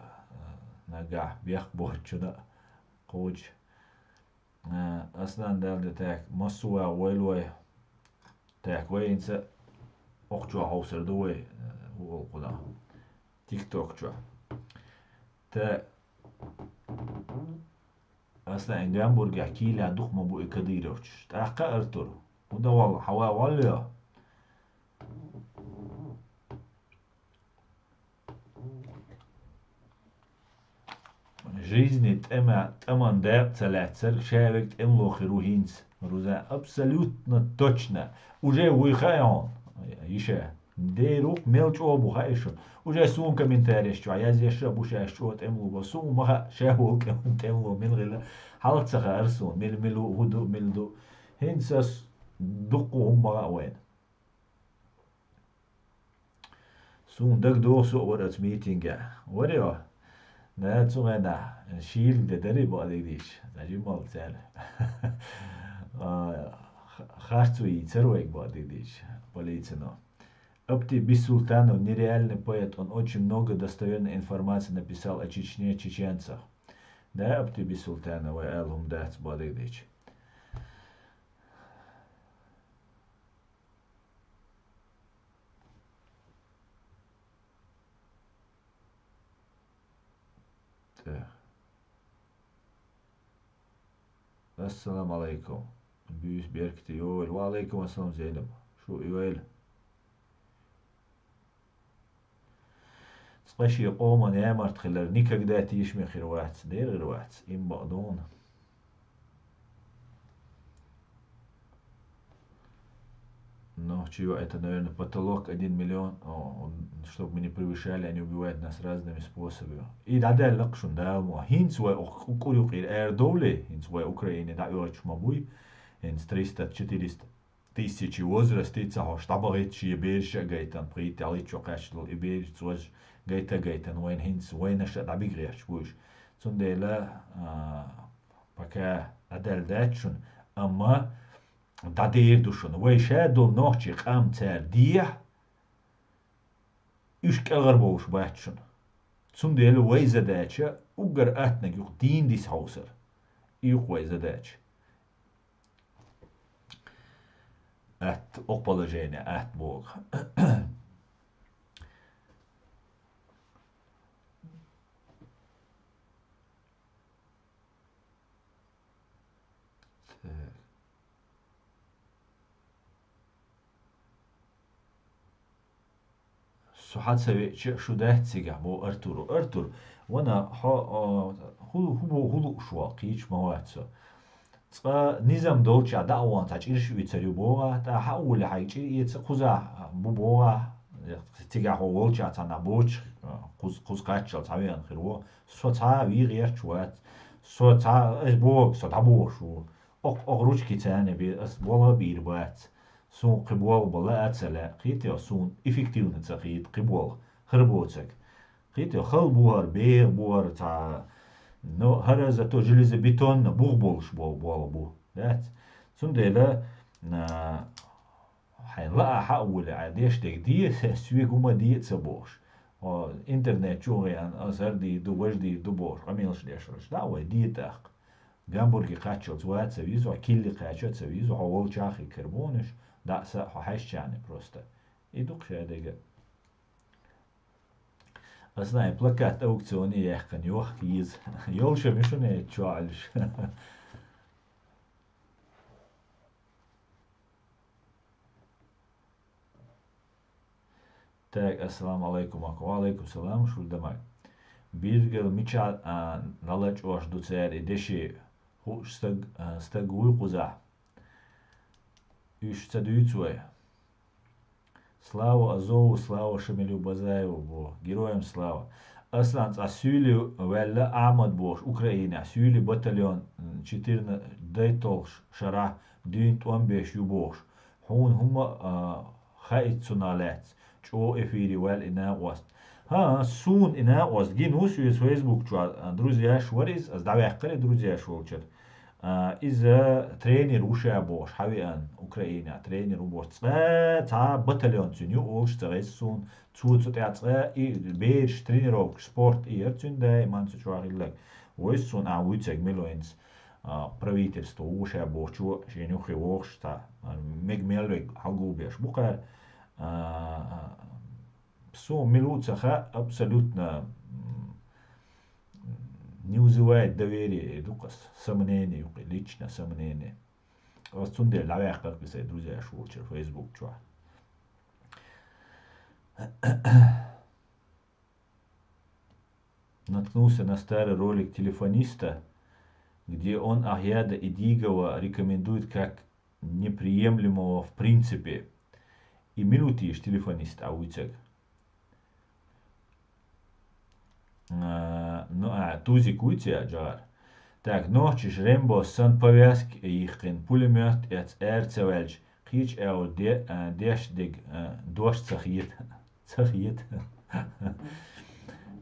нагахь бехк боцучунна кхочуш. А, Аслан, Дала де так, массо а вайл вай. Так, вай хӀинца окху чохь хьовсур ду вай, а, хӀу олу кхунах. ТикТок чохь. Та Аслан, Гамбургехь кийлахь дукха ма бу и кадыровцаш. ТӀаккха, Артур, хӀун дан валла, хьан ван валла йо? Жизни тӀема-, тӀеман дакъа ца лаьцнарг ша верг тӀемало хир ву хӀинца. Рузан, абсолютно точно. Уже вуй хаьа хьуна, йиша. Дера ву-кх, мел чӀогӀа бу хаьа шуна. Уже суна комментареш чохь язъеш а бу шаьш чӀогӀа тӀемало бо. Суна ма хаьа, ша волу тӀем-, тӀемало мила хила. Хьалха ца хаьара суна, мила-мила ву, хӀун ду, мила ду. ХӀинца ас дуккха хӀума ма хаьа вайна. Суна дагадогӀу, со а вара оцу митингехь. Вара йо? Да, цу хенахь шийла де дарий бакъдерг дийцча. Ца жималла цара. А, х-, харцо йийцара вайга бакъдерг дийцча, полицино. Апти Бисултанов, нереальный поэт, он очень много достоверной информации написал о Чечне, чеченцах. Да, Апти Бисултанов, вай ала хӀума дац бакъдерг дийцча. ТӀе. Ассаламу алайкум. Буьйса беркате йойла. Ва алайкум ассалам, Зейнаб. Шу йойла. Цкъа шен къоман ямарта хилар никогда тешаме хир вац, дера хир вац, им бакъдолу. Нохчий, это, наверное, потолок один миллион, о, он, чтоб мы не превышали, они убивают нас разными способами. И дӀадаьлла-кх шуна Дала мо. ХӀинца вай укх кӀу-, кӀур юкъера арадовлий, хӀинца вай Украине дӀаоьцуш ма буй, хӀинца триста, четыреста тысячи возрасте ца хьош дӀабахийта шен бераш а гайтан, пхийтта ялхитта шо кхаьчна долу и бераш цо гайта а гайтан, вайна хӀинца вайнаша а дӀабига гӀерташ бу уьш. Цундела, а, пока дӀадаьлла дац шуна, амма дӀадер ду шуна. Вай ша долу нохчий къам цара дехьа, уьш кӀелхьара бовлуш бац шуна. Цундела вай задача уггар аттаниг юкъа дийна диса хьовсар. И юкъа вай задача. Атта, окху положение атта боху. Так. Со хьан ца веача а шу дац цигахь, боху Артуро. Артур, вана хьо, а, хӀу, хӀу боху, хӀу лууш ву, кхечу ма вац со. Цкъа низам долчохь дӀа а вахана цхьа чӀирш а вуьйцур ю боху, тӀаккха хьан а волий хьайга чӀир эца кхузахь бу боху, цигахь хьо волчохь цхьанхьа боцуш, кхуза, кхуза кхаччалц хьан веана хир ву. Со цхьа а вен гӀерташ вац. Со цхьа а, ас бохург со дӀабохуш ву. Окх, окх ручки царна бе, ас болх а бийр бац. Суна кхин болх бан лаа а ца лаьа, кхетий, суна эффективно ца хета кхин болх, хӀара боцург. Кхетий, хала бу хӀара, беха бу хӀара цхьа, но хӀара зато железобетонно бух болуш бо-, болх бу. Дац? Цундела, а, хьайн лаа хьан а волий, Ӏа деш дерг де, соьга хӀума де а ца бохуш. О, интернет чу а веана, ас хӀара дийр ду, важа дийр ду бохуш, къамелаш деш хилча, дӀа а вай де тӀаккха. Гамбурге кхаччалц ван а ца веза, хьо килли кхача а ца веза, хьо волчохь а хир бу хьуна уьш, дӀа а, са а хьо хьаьжча а просто. И ду-кх шадерг а. Ас нахь плакат аукционе яьккхина, йохка еза. Йолуш а ма ю шуна и чохь Ӏуьллуш. Так, ассаламу алайкум, Аку. Ва алайкум салам, Шурдамай. Биргал мича, а, налачкъош ду цара и деши, хууш стаг, а, стаг вуй кхузахь? Уьш ца дуьйцу вай. Слава Азову, слава Шамилю Базаеву бу. Героям слава. Аслан, цкъа суьйли ваьлла Ахьмад бохуш, Украинехь суьйли батальон, м, четырнадцать дайтолгӀуш шарахь дуьйна тӀом беш ю бохуш. Хьуна хӀумма а хаийта цунах лаьцна, чӀогӀа эфире ваьлла и накъост. ХӀан, суна и накъост гина ву соьца Facebook чохь, а, друзьяш вара иза, ас дӀаваьккхира и друзьяш волчуьра. А, иза тренер ву ша бохуш, хьавеана Украинехь тренер ву бохуш. Цкъа цхьа батальон цуьнан ю олуш ца хеза суна, цо цу тӀехь цкъа и бераш тренировкаш, спорт и яра цуьнан даиман цу чохь хилларг. Вайса суна ахьа вуьйцург мила вайнца, а, правительство ву ша бохучо шен юххе вохуш цхьа, а, мега мел верг хьалгулбеш бу кхара. А, суна мила ву ца хаьа, абсолютно, м, не вызывает доверия, ду-кх ас, сомнение ю-кх, лично сомнение. Ас цундела дӀаваьккхира-кх сайн друзьяш волчуьра Facebook чохь. Наткнулся на старый ролик телефониста, где он Ахьяда Идигова рекомендует как неприемлемого в принципе. И мила ву теша телефонист а вуьйцург. А, ну, а, Тузик вуьйцу я, Джагар? Так, нохчаш Рэмбо санна повязка йихкина, пулемёт эцна ара ца ваьлча, кхечу аьлла де-, а, деш дерг, а, дош ца хета. Ца хета.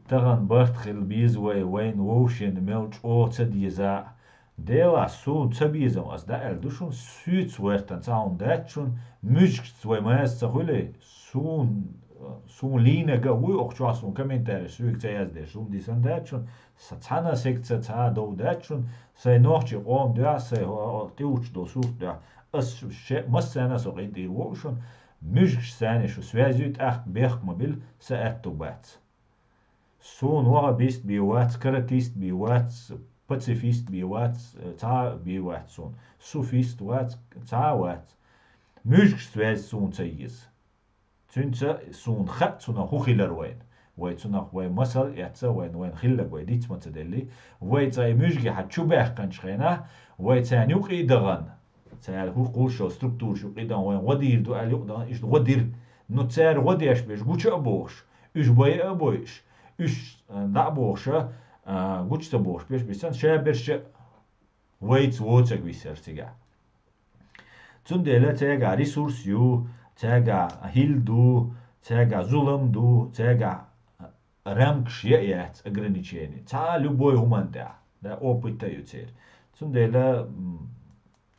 Тахана барт хила беза вай, вайна вовшийн мел чӀогӀа ца деза. Делахь, суна ца безам, ас дӀааьлла ду шуна, соьца гӀоьртина цхьа хӀума дац шуна, муьжгашца вай маза ца хуьлий, суна, суна лийнарг а вуй, окху чохь суна комментареш соьга ца яздеш, хӀума дисина дац шуна, сан цхьана а секца цхьа а дов дац шуна, сайн нохчийн къоман дуьхьа, сайн хӀо-, хӀо-, тӀе уьттуш долу сурт дуьхьа. Ас ше-, массарна а со къинтӀера ву шуна, муьжгашца шу связь юй, тӀаккха бехк ма била, сан аьтту бац. Суна ваххабист бен вац, каратист бен вац, пацифист бен вац, цхьа а бен вац суна. Суфист вац, цхьа а вац. Муьжгашца связь суна ца еза. Цуьнца суна хаьа цунах хӀун хилар вайна. Вай цунах вай масал эцна, вайна, вайна хилларг вай диц ма ца делли. Вай цкъа и муьжгий хьан чу баьккхинчу хенахь, вай царна юкъа а дахана, цара хӀу-, хӀуш йолу структураш юкъа а дахана, вайна гӀо дийр ду аьлла юкъа дахана, иштта гӀо дира. Ну, цара гӀо деш берш гуча а бохуш, уьш байа а бойуш, уьш, а, дӀа а бохуша, а, гуча ца бохуш берш бисана, ша берш а вайца воцург висира цигахь. Цундела цаьргахь ресурс ю, цаьргахь хӀилла ду, цаьргахь зулам ду, цаьргахь рамкаш я а яц, ограничение. Цхьа а любой хӀуманна тӀехь, да, опыт а ю церан. Цундела, м,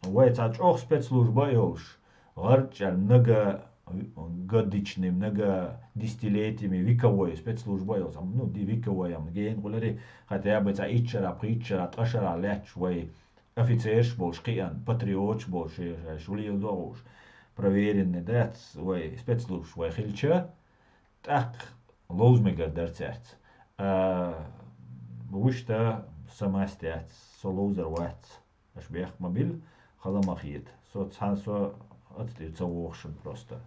вай цхьа чӀогӀа спецслужба а йолуш, гӀарчӀ аьлла, много годичный, много десятилетиями вековой спецслужба а йолуш, ну, ди вековой, ам, гена гӀулари, хотя бы цхьа итт шарахь, пхийтта шарахь, ткъа шарахь лаьтташ вай офицераш болуш кхиъна, патриоташ болуш, шаьш леладо а гӀуш, проверенный дац вай спецслужбаш вай хилча, тӀаккха ловза мегар дара цаьрца. А, вуьшта сан маста яц, со ловзар вац, аша бехк ма била, хала ма хета. Со цхьа, со оцу тӀера ца воху шуна просто.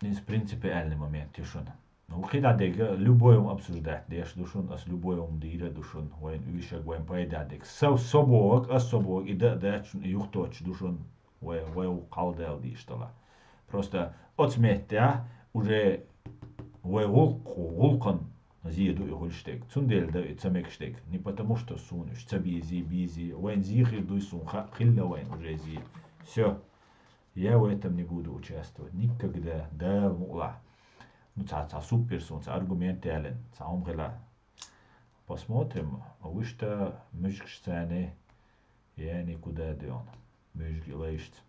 Иза принципиальный момент ю шуна. Ну, кхидӀа дега, любой хӀума обсуждать деш ду шуна, ас любой хӀума дийр а ду шуна, вайна уьйшаг, вайна пайда дега. Со, со бохург, ас со бохург, и дан а дац шуна, и юхатоттуш ду шуна, вай, вай ву кхалдала дийш дала. Просто оцу меттехь уже вай гӀуллакх-, гӀуллакхан зе ду и хуьлуш дерг. Цундела дан и ца мегаш дерг. Не потому, что суна уьш ца бези, бези. Вайна зе хир дуй суна хаьа, хилла вайна уже зе. Всё. Я в этом не буду участвовать. Никогда. Дала мукъалахь. Ну, цхьа, цхьа супер суна, цхьа аргумент ялина, цхьа хӀума хила. Посмотрим, вуьшта муьжгаш царна, я никуда доьгӀна. Муьжги лайшца.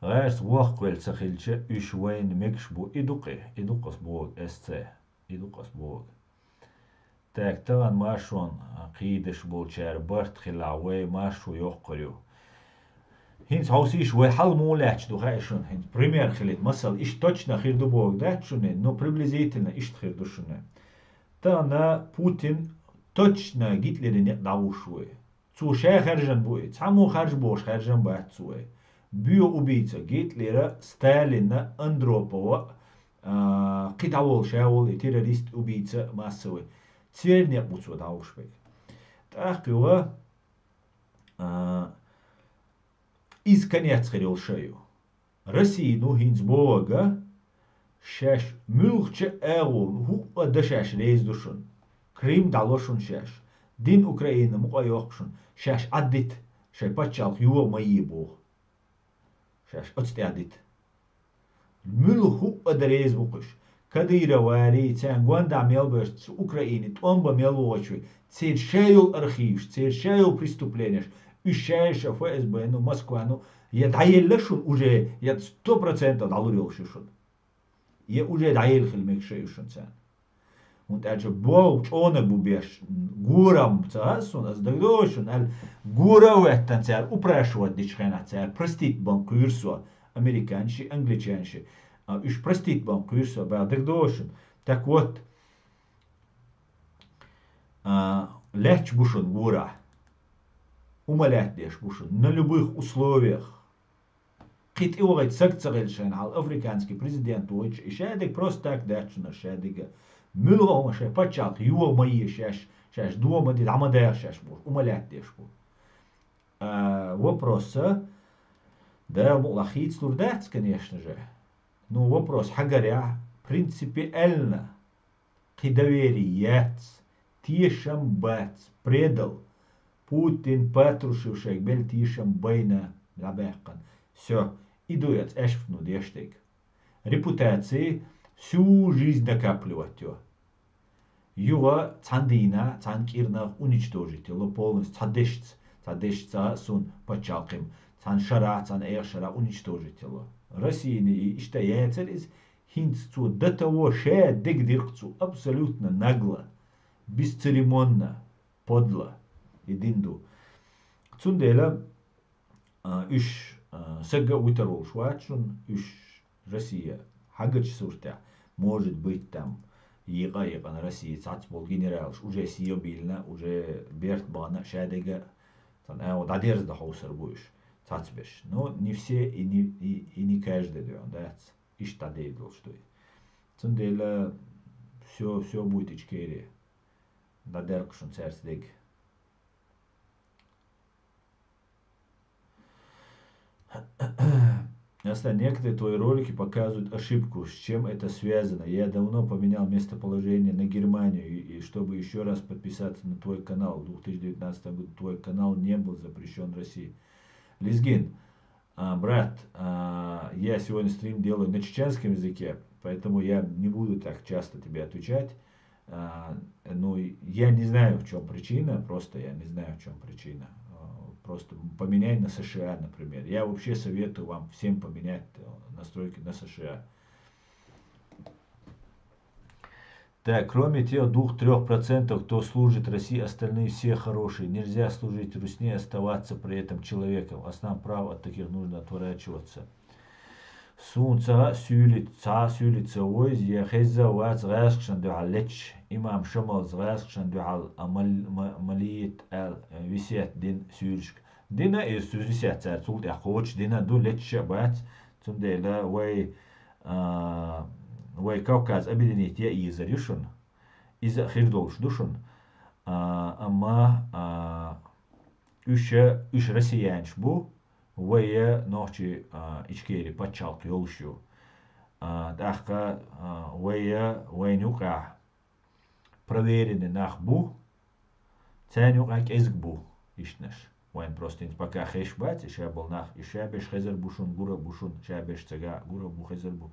ГӀаьрца воккхавелла ца хилча, уьш вайна мегаш бу, и ду-кх, и ду-кх ас бохург, эс ца, и ду-кх ас бохург. Так, тахана маршонна кхийдаш болчара барт хилахь, вай маршо йоккхур ю. ХӀинца хьовсийша, вай хьал муха лаьтташ ду хаьа шуна, хӀинца пример хилийта, масала, иштта точно хир ду бохург дац шуна, но приблизительно иштта хир ду шуна. Тахана Путин точно Гитлеран некъ дӀавуш ву. Цо ша хаьржина бу и. Цхьаммо харжа бохуш хаьржина бац цо вай. Боьха убийца Гитлера, Сталина, Андропова, а, кхидӀа волу ша волу и террорист, убийца массовый. Церан некъ бу цо дӀавуш берг. ТӀаккха юха, а, иза конец хир йолуш а ю. Россия, ну, хӀинца бохург, шаьш муьлххачу а агӀор хӀуъа дан шаьш реза ду шуна. Крым дӀало шуна шаьш. Дин Украина мукъа а йоккху шуна. Шаьш Ӏаддита, шайн пачхьалкх йо ма е боху. Шаьш оцу тӀе а дита. Муьлха хӀуъа дан реза бу-кх уьш. Кадыровари, царна гондӀа мел беш, цу Украине тӀом бан мел вогӀучу, церан шайолу архиваш, церан шайолу преступленеш, уьш шаьш а ФСБ-ну, Москвану, я дӀаелла шуна уже, я сто процентов дӀалур йолуш ю шуна. Я уже дӀаелла хила мегаш а ю шуна царна. ХӀунда аьлча боху чӀонаг бу беш, гора ца хаьа суна, аса дагадогӀу шуна аьлла, гора а хӀоьттина цара упрашивать дечу хенахь цара простить бан кхуьйру со, американцаши, англичанаши. А, уьш простить бан кхуьйру со, баьлла дагадогӀу шуна. Так вот, а, лаьтташ бу шуна гора. Умалаьтта деш бу шуна. На любых условиях. Кхин тӀе вахийта саг ца хилча шайна хьал африканский президент вуйча, и шадерг просто так дац шуна шадерг. Муьлха а хӀума шайн пачхьалкх йоха ма е шаьш, шаьш дома де, дӀа ма даха шаьш бу, умалаьтта деш бу. А, вопросца, Дала мукъалахь хийцалур дац, конечно же. Ну, вопрос хьагарехь, принципиально, кхин доверие яц, тешам бац, предал. Путин, Патрушев шайга белла тешам байна, дӀабаьккхина. Всё, и ду эца аьшпано деш дерг. Репутация всю жизнь накапливать йо. Юха цхьана дийнахь, цхьана кӀирнах уничтожить йо полностью, цхьа дешца, цхьа дешца а суна пачхьалкхим, цхьана шарахь, цхьана эха шарахь уничтожить йо. Россияни и иштта яцара иза, хӀинца цо до того ша дегдиркх цо абсолютно нагло, бесцеремонно, подло и дина ду. Цундела, а, уьш, а, сага а вуьтар волуш вац шуна, уьш Россия хьагачу суртехь, может быть, там, екъа-екъана Россия цхьацца болу генералаш уже сио биллина, уже берт бахана, шадерг а, цхьана агӀо дӀадерза дан хьовсар бу уьш, цхьацца берш. Но не все и не, и, и не каждый дуьйна дац, иштта дӀадер долуш дуй. Цундела всё, всё будет Ичкери. ДӀадеркху шуна цаьрца дерг. Аслан, некоторые твои ролики показывают ошибку. С чем это связано? Я давно поменял местоположение на Германию, и, и чтобы еще раз подписаться на твой канал. В две тысячи девятнадцатом году твой канал не был запрещен в России. Лезгин, а, брат, а, я сегодня стрим делаю на чеченском языке, поэтому я не буду так часто тебе отвечать. А, ну, я не знаю, в чем причина, просто я не знаю, в чем причина. А, просто поменяй на США, например. Я вообще советую вам всем поменять, э, настройки на США. Так, кроме тех двух-трёх процентов, кто служит России, остальные все хорошие. Нельзя служить Русне и оставаться при этом человеком. Аслан, прав, от таких нужно отворачиваться. Суна ца а суьйлица, ца а суьйлица вайза, я хезза а вац гӀаьшкхашна дуьхьал леташ, имам Шамалза гӀаьшкхашна дуьхьал а мал-, ма-, малийта аьлла, э, весет дина суьйлашка. Дина иза цу весет цара цул тӀаьхьа кхочуш дина ду, леташ а бац, цундела вай, а, вай Кавказ объединить ян езар ю шуна. Иза а хир долуш ду шуна. А, амма, а, уьш, уьш россиянаш бу, вай нохчий, а, Ичкери пачхьалкх йолуш ю. А, тӀаккха, а, вай, вайна юкъахь проверенный нах бу, царна юкъахь кӀезиг бу ишттанаш. Вайн просто хӀинца пока хезаш бац, и ша болу нах, и ша берш хезар бу шуна, гур а бу шуна, ша берш ца гахь гур а бу, хезар бу.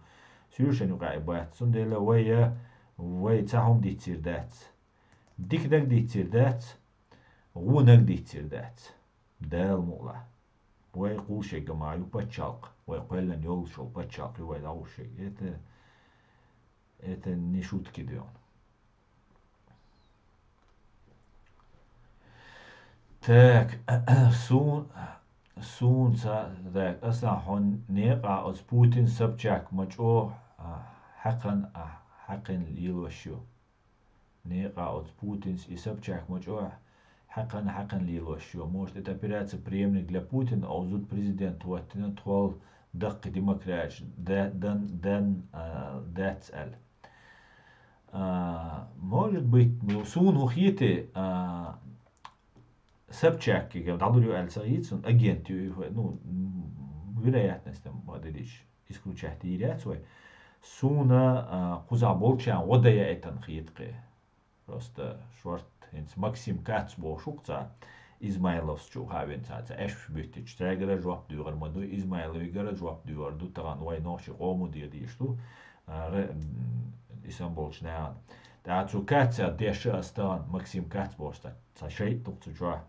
Суьйрашна юкъахь и бац. Цундела вай, вай цхьа хӀума дийццийр дац. Дика даг дийццийр дац, гӀо наг дийццийр дац. Дала мукъалахь. Вай кхул шега ма ю пачхьалкх, вай кхоьллина йолуш йолу пачхьалкх ю вай дӀагӀуш шега. Это, это не шутки дуьйна. Так, сун, сун ца, так, аса хьо некъа оцу Путин Собчак ма чӀо, а, хьакхан, а, хьакхин лелош ю. Некъа оцу Путинс и Собчак ма чӀо, хьакхан, хьакхан лелош ю. Может, это операция преемник для Путина, а зуда президент хӀоттина тхол даккхий демократиш да-, дан, дан, а, дац аьлла. А, может быть, ну, суна хӀун хетий, а, Собчак кегал дӀалур ю аьлла ца хетий суна, агент ю, ну, м, вероятность там, ма дадича, исключать дийр яц вай. Суна, а, кхузахь болчарна гӀо дан яийтина хета кхин. Просто шорта хӀинца Максим Кац бохуш ву-кх цхьа, Измайловс чу хаавина цхьа, цхьа аьшпаш буьттича, цаьргара жоп доьхур ма ду, Измайловигара жоп доьхур ду, тахана вай нохчий къомо дийр дийш ду. А, ре-, м, и санна болчу нахана. ТӀаккха цу Каца деша ас тахана, Максим Кац бохуш цхьа, цхьа шайтӀа ду-кх цу чохь.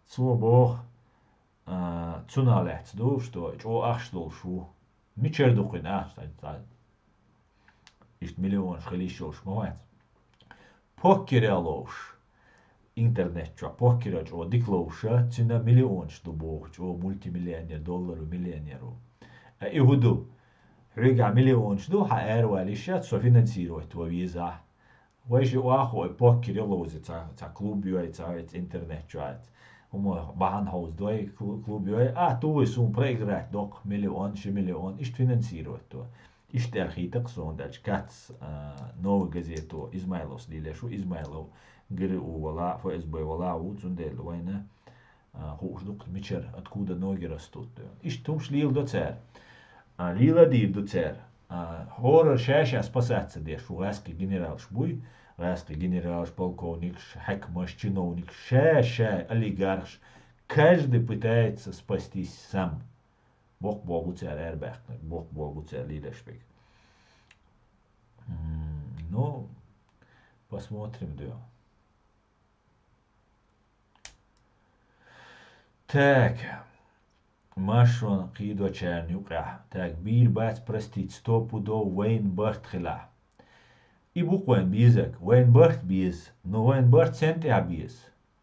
Цо боху, а, цунах лаьцна ду, что чӀогӀа ахча долуш ву. Мичара ду кхуьнан ахча? Цхьа, цхьа, иштта миллионаш хила йиш йолуш ма вац. Поккерехь ловш, интернет чохь поккерехь чӀогӀа дика ловша, цуьнан миллионаш ду боху, чӀогӀа мультимиллионер, долларов миллионер ву. А и хӀун ду? Хьоьгахь миллионаш ду, хьан аравала йиш яц, со финансировать ван везахь. Вайша охьахой поккере ловза, цхьа, цхьа клуб йой, цхьа вайца интернет чохь. ХӀума бахьана хьовзадой, клу-, клуб йой, а, тухий суна проиграть доккху миллион, ши миллион, иштта финансировать до. Иштта аьлла хийтта-кх суна, дальше Кац, а, Новая газета, Измайловс лелаш ву, Измайлов ГРУ вала, ФСБ вала ву, цундела вайна, а, хууш ду-кх мичара, откуда ноги растут. Иштта хӀумаш леладо цара. А, леладийр ду цара. А, хӀора ша-ша спасаться деш ву, гӀаьскхи генералш буй, гӀаьскхи генералш, полковникаш, хьаькамаш, чиновникаш, ша-ша олигархаш, каждый пытается спастись сам. Боккха болу бу цара арабаьккхинарг, боккха болу бу цара лелаш берг. М, ну, посмотрим, да. Так, маршонна кхийдочарна юкъехь. Так, бийр бац простить, стопудов вайн барт хилахь. И бу-кх вайн безаг, вайн барт беза, но вайн барт сен тӀехь беза?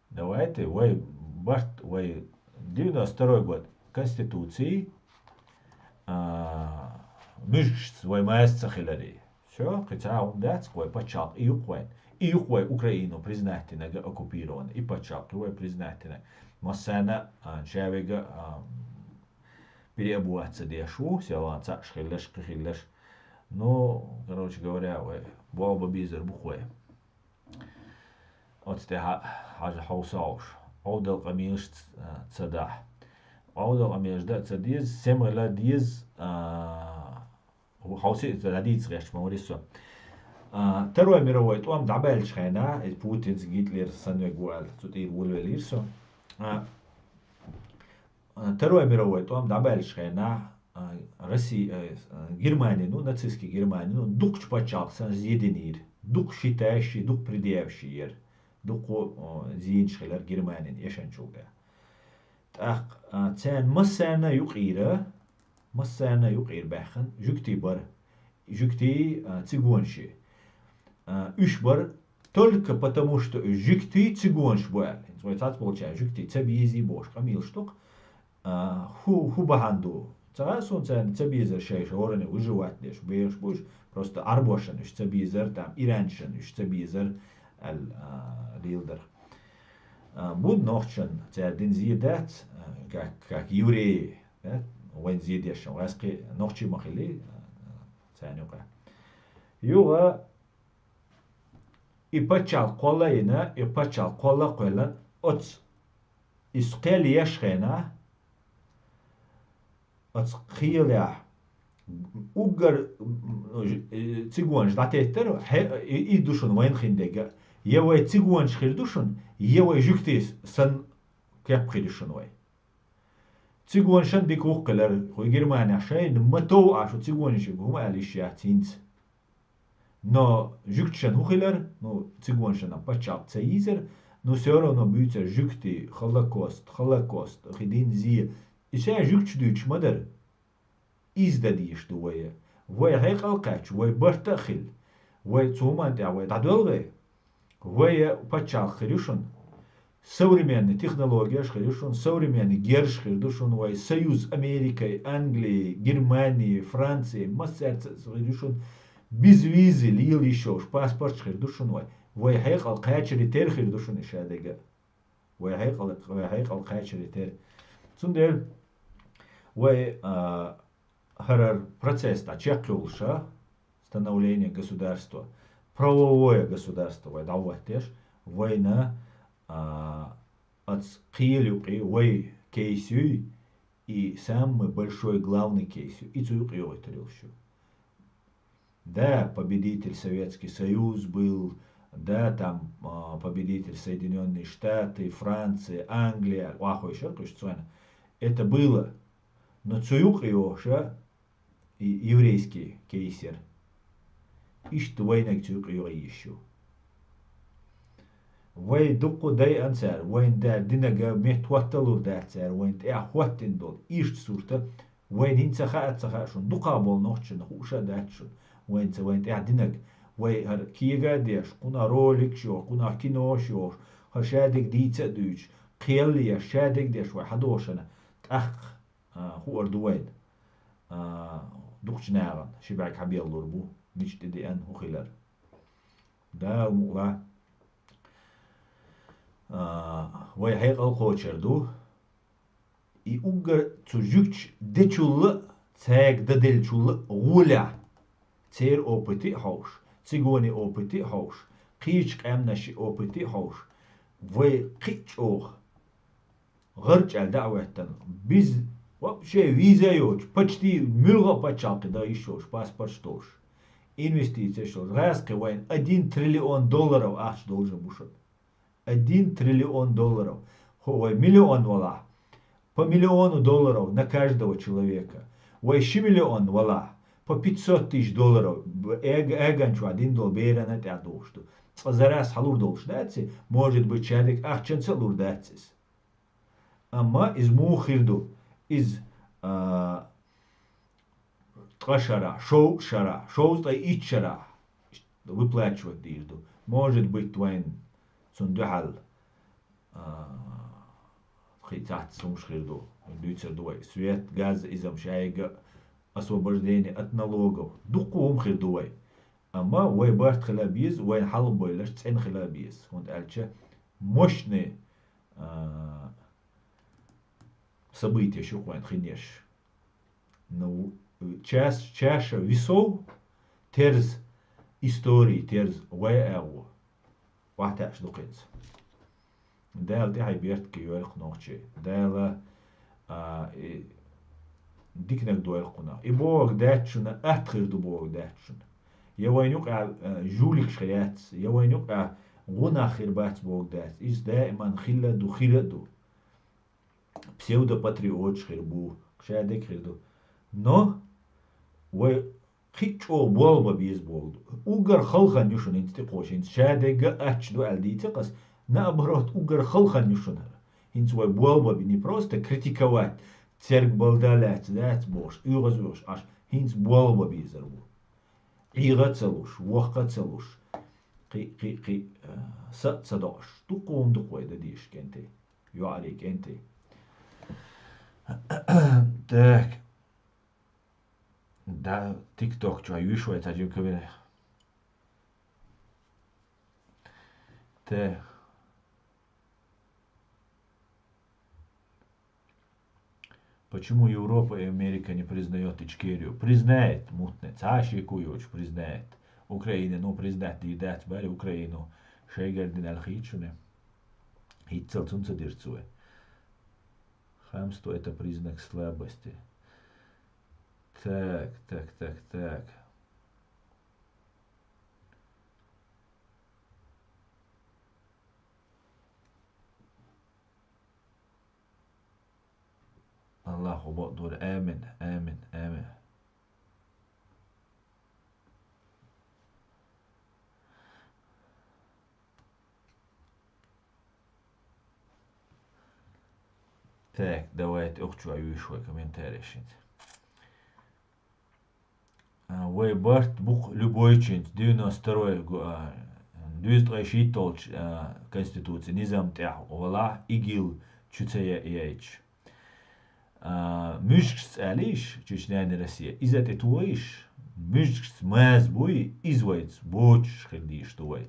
Давайте, вай барт, вай девяносто второй год Конституции, а, муьжгашца вай маза ца хиларе. Всё, кхин цхьа а хӀума дац-кх, вай пачхьалкх и ю-кх вайн. И ю-кх вай Украину признать динарг, оккупированный, и пачхьалкх ю вай признать динарг. Массарна а, ша вега, а, переобуваться деш ву, селхан цхьаъш хиларш, кхин хиларш. Ну, короче говоря, вай болх бан безар бу-кх вай. Оцу тӀехь хьажа хьовса хьовш. Ӏовдал къамелаш ц-, ца дахь. Ӏовдал къамелаш дан а ца деза, сема ла деза, а, хьовсий, дӀадийца гӀерташ ма вари со. А, Второй мировой тӀом дӀабаьллачу хенахь, иза Путинс, Гитлерс санна вег ву аьлла, цу тӀера волавелира со. А, Второй мировой тӀом дӀабаьллачу хенахь, а, Росси-, а, Германи, ну, нацистский Германи, ну, дукхачу пачхьалкх санна зен динийра. Дукха считающий, дукха предъявляющий яра. Дукха, о, зенаш хилар Германин эшанчул тӀе. ТӀаккха, а, царна массарна а юкъера, массарна а юкъера баьхна, жуьгтий бара. Жуьгтий, а, цигонаши. А, уьш бара только потому, что уьш жуьгтий цигонаш бу аьлла. ХӀинца вай цхьацболчара жуьгтий ца безий бохуш къамелаш ду-кх. А, хӀу-, хӀу бахьана ду? Ца хаьа суна царна ца безар шай, шоране выживать деш бехаш бу уьш, просто Ӏарбошна уьш ца безар, там, иранцашна уьш ца безар аьлла, а, леладар. А, бу нохчашна цара дина зен дац, а, как, как евреи, да? Вайн зен дешна, вайс кхин нохчий ма хили, а, царна юкъа. Юха и пачхьалкх кхолла а йина, и пачхьалкх кхолла а кхоьллина, оцу иза кхел еш хенахь, оцу кхелехь уггар, м, э, цигонаш дӀатеттара, хье-, и, и ду шуна вайна хиндерг а. Я вай цигонаш хир ду шуна, я вай жуьгтий санна кеп хир ю шуна вай. Цигонашна дика ву-кх хилар, хӀу Германехь шайна ма тов а шу цигонашка хӀума аьлла йиш яц хӀинца. Но жуьгташна хӀу хилар, ну, цигонашна пачхьалкх ца йийзар, ну, всё равно буьйцар жуьгтий, Холокост, Холокост, хи дин зе. И ша жуьгташ дуьйцуш ма дара. Иза дан дийш ду вай. Вай хьекъал кхаьчча, вай барт а хилла. Вай цу хӀуманна тӀехь вай дӀадоьлгӀе. Вай пачхьалкх хир ю шуна. Современный технологияш хир ю шуна, современный герзаш хир ду шуна, вай союз Америкай, Англией, Германией, Францией, массаьрца а хир ю шуна, безвизы лела йиш йолуш паспорташ хир ду шуна вай. Вай хьекъал кхачаре терра хир ду шуна и шадерг а. Вай хьекъал, вай хьекъал кхачаре терра. Цундела вай, а, хӀара процесс дӀа чекхйолуша, становление государства, правовое государство вай дӀахӀоттеш, вайна, а, оцу кхел юкъе вай кейс юй, и самый большой главный кейс ю, и цу юкъе йогӀуьйтур йолуш ю. Да, победитель Советский Союз был, да, там, а, победитель Соединённые Штаты, Франция, Англия, охьахойшар кхуьш цойна. Это было. Но цу юкъе йогӀуша и еврейский кейс яра. Иштта вайнаг цу юкъе йогӀа йиш ю. Вай дуккха дайан цара, вайна дара динага меттахӀотта лур дац цара, вайна тӀехьа хӀоттина долу иштта сурта, вайна хӀинца хаа а ца хаьа шуна, дукха болу нохчашна хууш а дац шуна, вайна ца вайна тӀехьа динаг, вай хӀара кега а деш, кхунах роликаш йохуш, кхунах кинош йохуш, хӀара шадерг дийца а дуьйцуш, кхел а еш, шадерг деш вай хьадошана, тӀаккха а, хуур ду вайна. А, дукхачу нахана ши бӀаьрг хьабеллалур бу, мича тӀедеана хӀун хилар. Дала мукъалахь, а, вай хьекъал кхочур ду. И уггар цу жуьгташа дечул а, цаьрга дан деллачул а гӀолехь, церан опыте а хьовш, цигонан опыте а хьовш, кхечу къаьмнашан опыте а хьовш, вай кхин а чӀогӀа гӀарчӀ аьлла дӀа а хӀоьттина, биз-, вообще виза а йоцуш, почти муьлхха а пачхьалкхе дан йиш йолуш, паспорташ долуш, инвестицеш долуш, гӀазкхи вайна один триллион долларов ахча должен бу шуна. Один триллион долларов. ХӀо, вай миллион валахь, по миллиону долларов на каждого человека. Вай ши миллион валахь, по пятьсот тысяч долларов, б-, эг-, эган чохь дина долу берана тӀехь дохуш ду. Цкъа зарас хьалур долуш дац и, может быть, шадерг ахчанца а лур дац иза. Амма иза муха хир ду? Иза, а, ткъа шарахь, шовзткъа шарахь, шовзткъе итт шарахь выплачивать дийр ду. Может быть, вайн цунна дуьхьал, а, кхин цхьацца хӀумаш хир ду. Дуьйцур ду вай. Свет, газ, иза-м шайга освобождение от налогов. Дуккха хӀума хир ду вай. Амма вай барт хила беза, вайн хьалхабевлларш цӀена хила беза. ХӀунда аьлча мощный, а, событияш ю-кх вайн хинерш. Ну, чаш-, чаша весов, терз истории, терз вай агӀо. ОхьатаьӀаш ду-кх иза. Дала тӀаьхье беркате йойла-кх нохчий. Дала, а, и, диканиг дойла-кх кхунах. И бохург дац шуна, атта хир ду бохург дац шуна. Я вайн юкъахь, а, жуликаш хир яц, я вайн юкъахь гӀо нах хир бац бохург дац. Иза даиман хилла а ду, хир а ду. Псевдопатриоташ хир бу, шадерг хир ду. Но вай кхин а чӀогӀа болх бан беза бохург ду. Уггар халхана ю шуна хӀинца тӀекхочуш, хӀинца шадерг а атта ду аьлла дийца-кх ас, наоборот, уггар халхана ю шуна хӀара. ХӀинца вай болх бан беза, не просто критиковать, церг балда лаьцна дац бохуш, оьгӀаз-оьгӀаз Ӏаш, хӀинца болх бан безар бу. ГӀийгӀа а ца луш, воккха а ца луш, кхин, кхин, кхин, а, са а ца доӀуш, дуккха хӀума ду-кх вай дан дезаш, кӀентий. ЙоӀарий, кӀентий. Так. Да, TikTok чохь юьйш вай цхьа жимка вина. Те. Почему Европа и Америка не признаёт Ичкерию? Признает, мутный. Цхьа а шеко йоцуш, признает. Украина, ну, признать дийр дац, баьрри Украину. Шайгара дина аьлла хеташ шуна. ХӀинццалц хӀунда ца дира цо? Хамство — это признак слабости. Так, так, так, так. Аллахо бакъдолу. Амин, амин, амин. Так, давайте охьа чу а юьйш вай комментарийш хӀинца. А, вай барт бу-кх любойчуьнца девяносто второй го-, а, дуьйзза ткъе шийтталгӀачу, а, конституци низам тӀехь валахь, ИГИЛ чу ца я-, яйташ. А, муьжгашца алийша, Чечня не Россия, иза тӀе тохийша, муьжгашца маза буй, иза вайца боцуш хила дийш ду вай.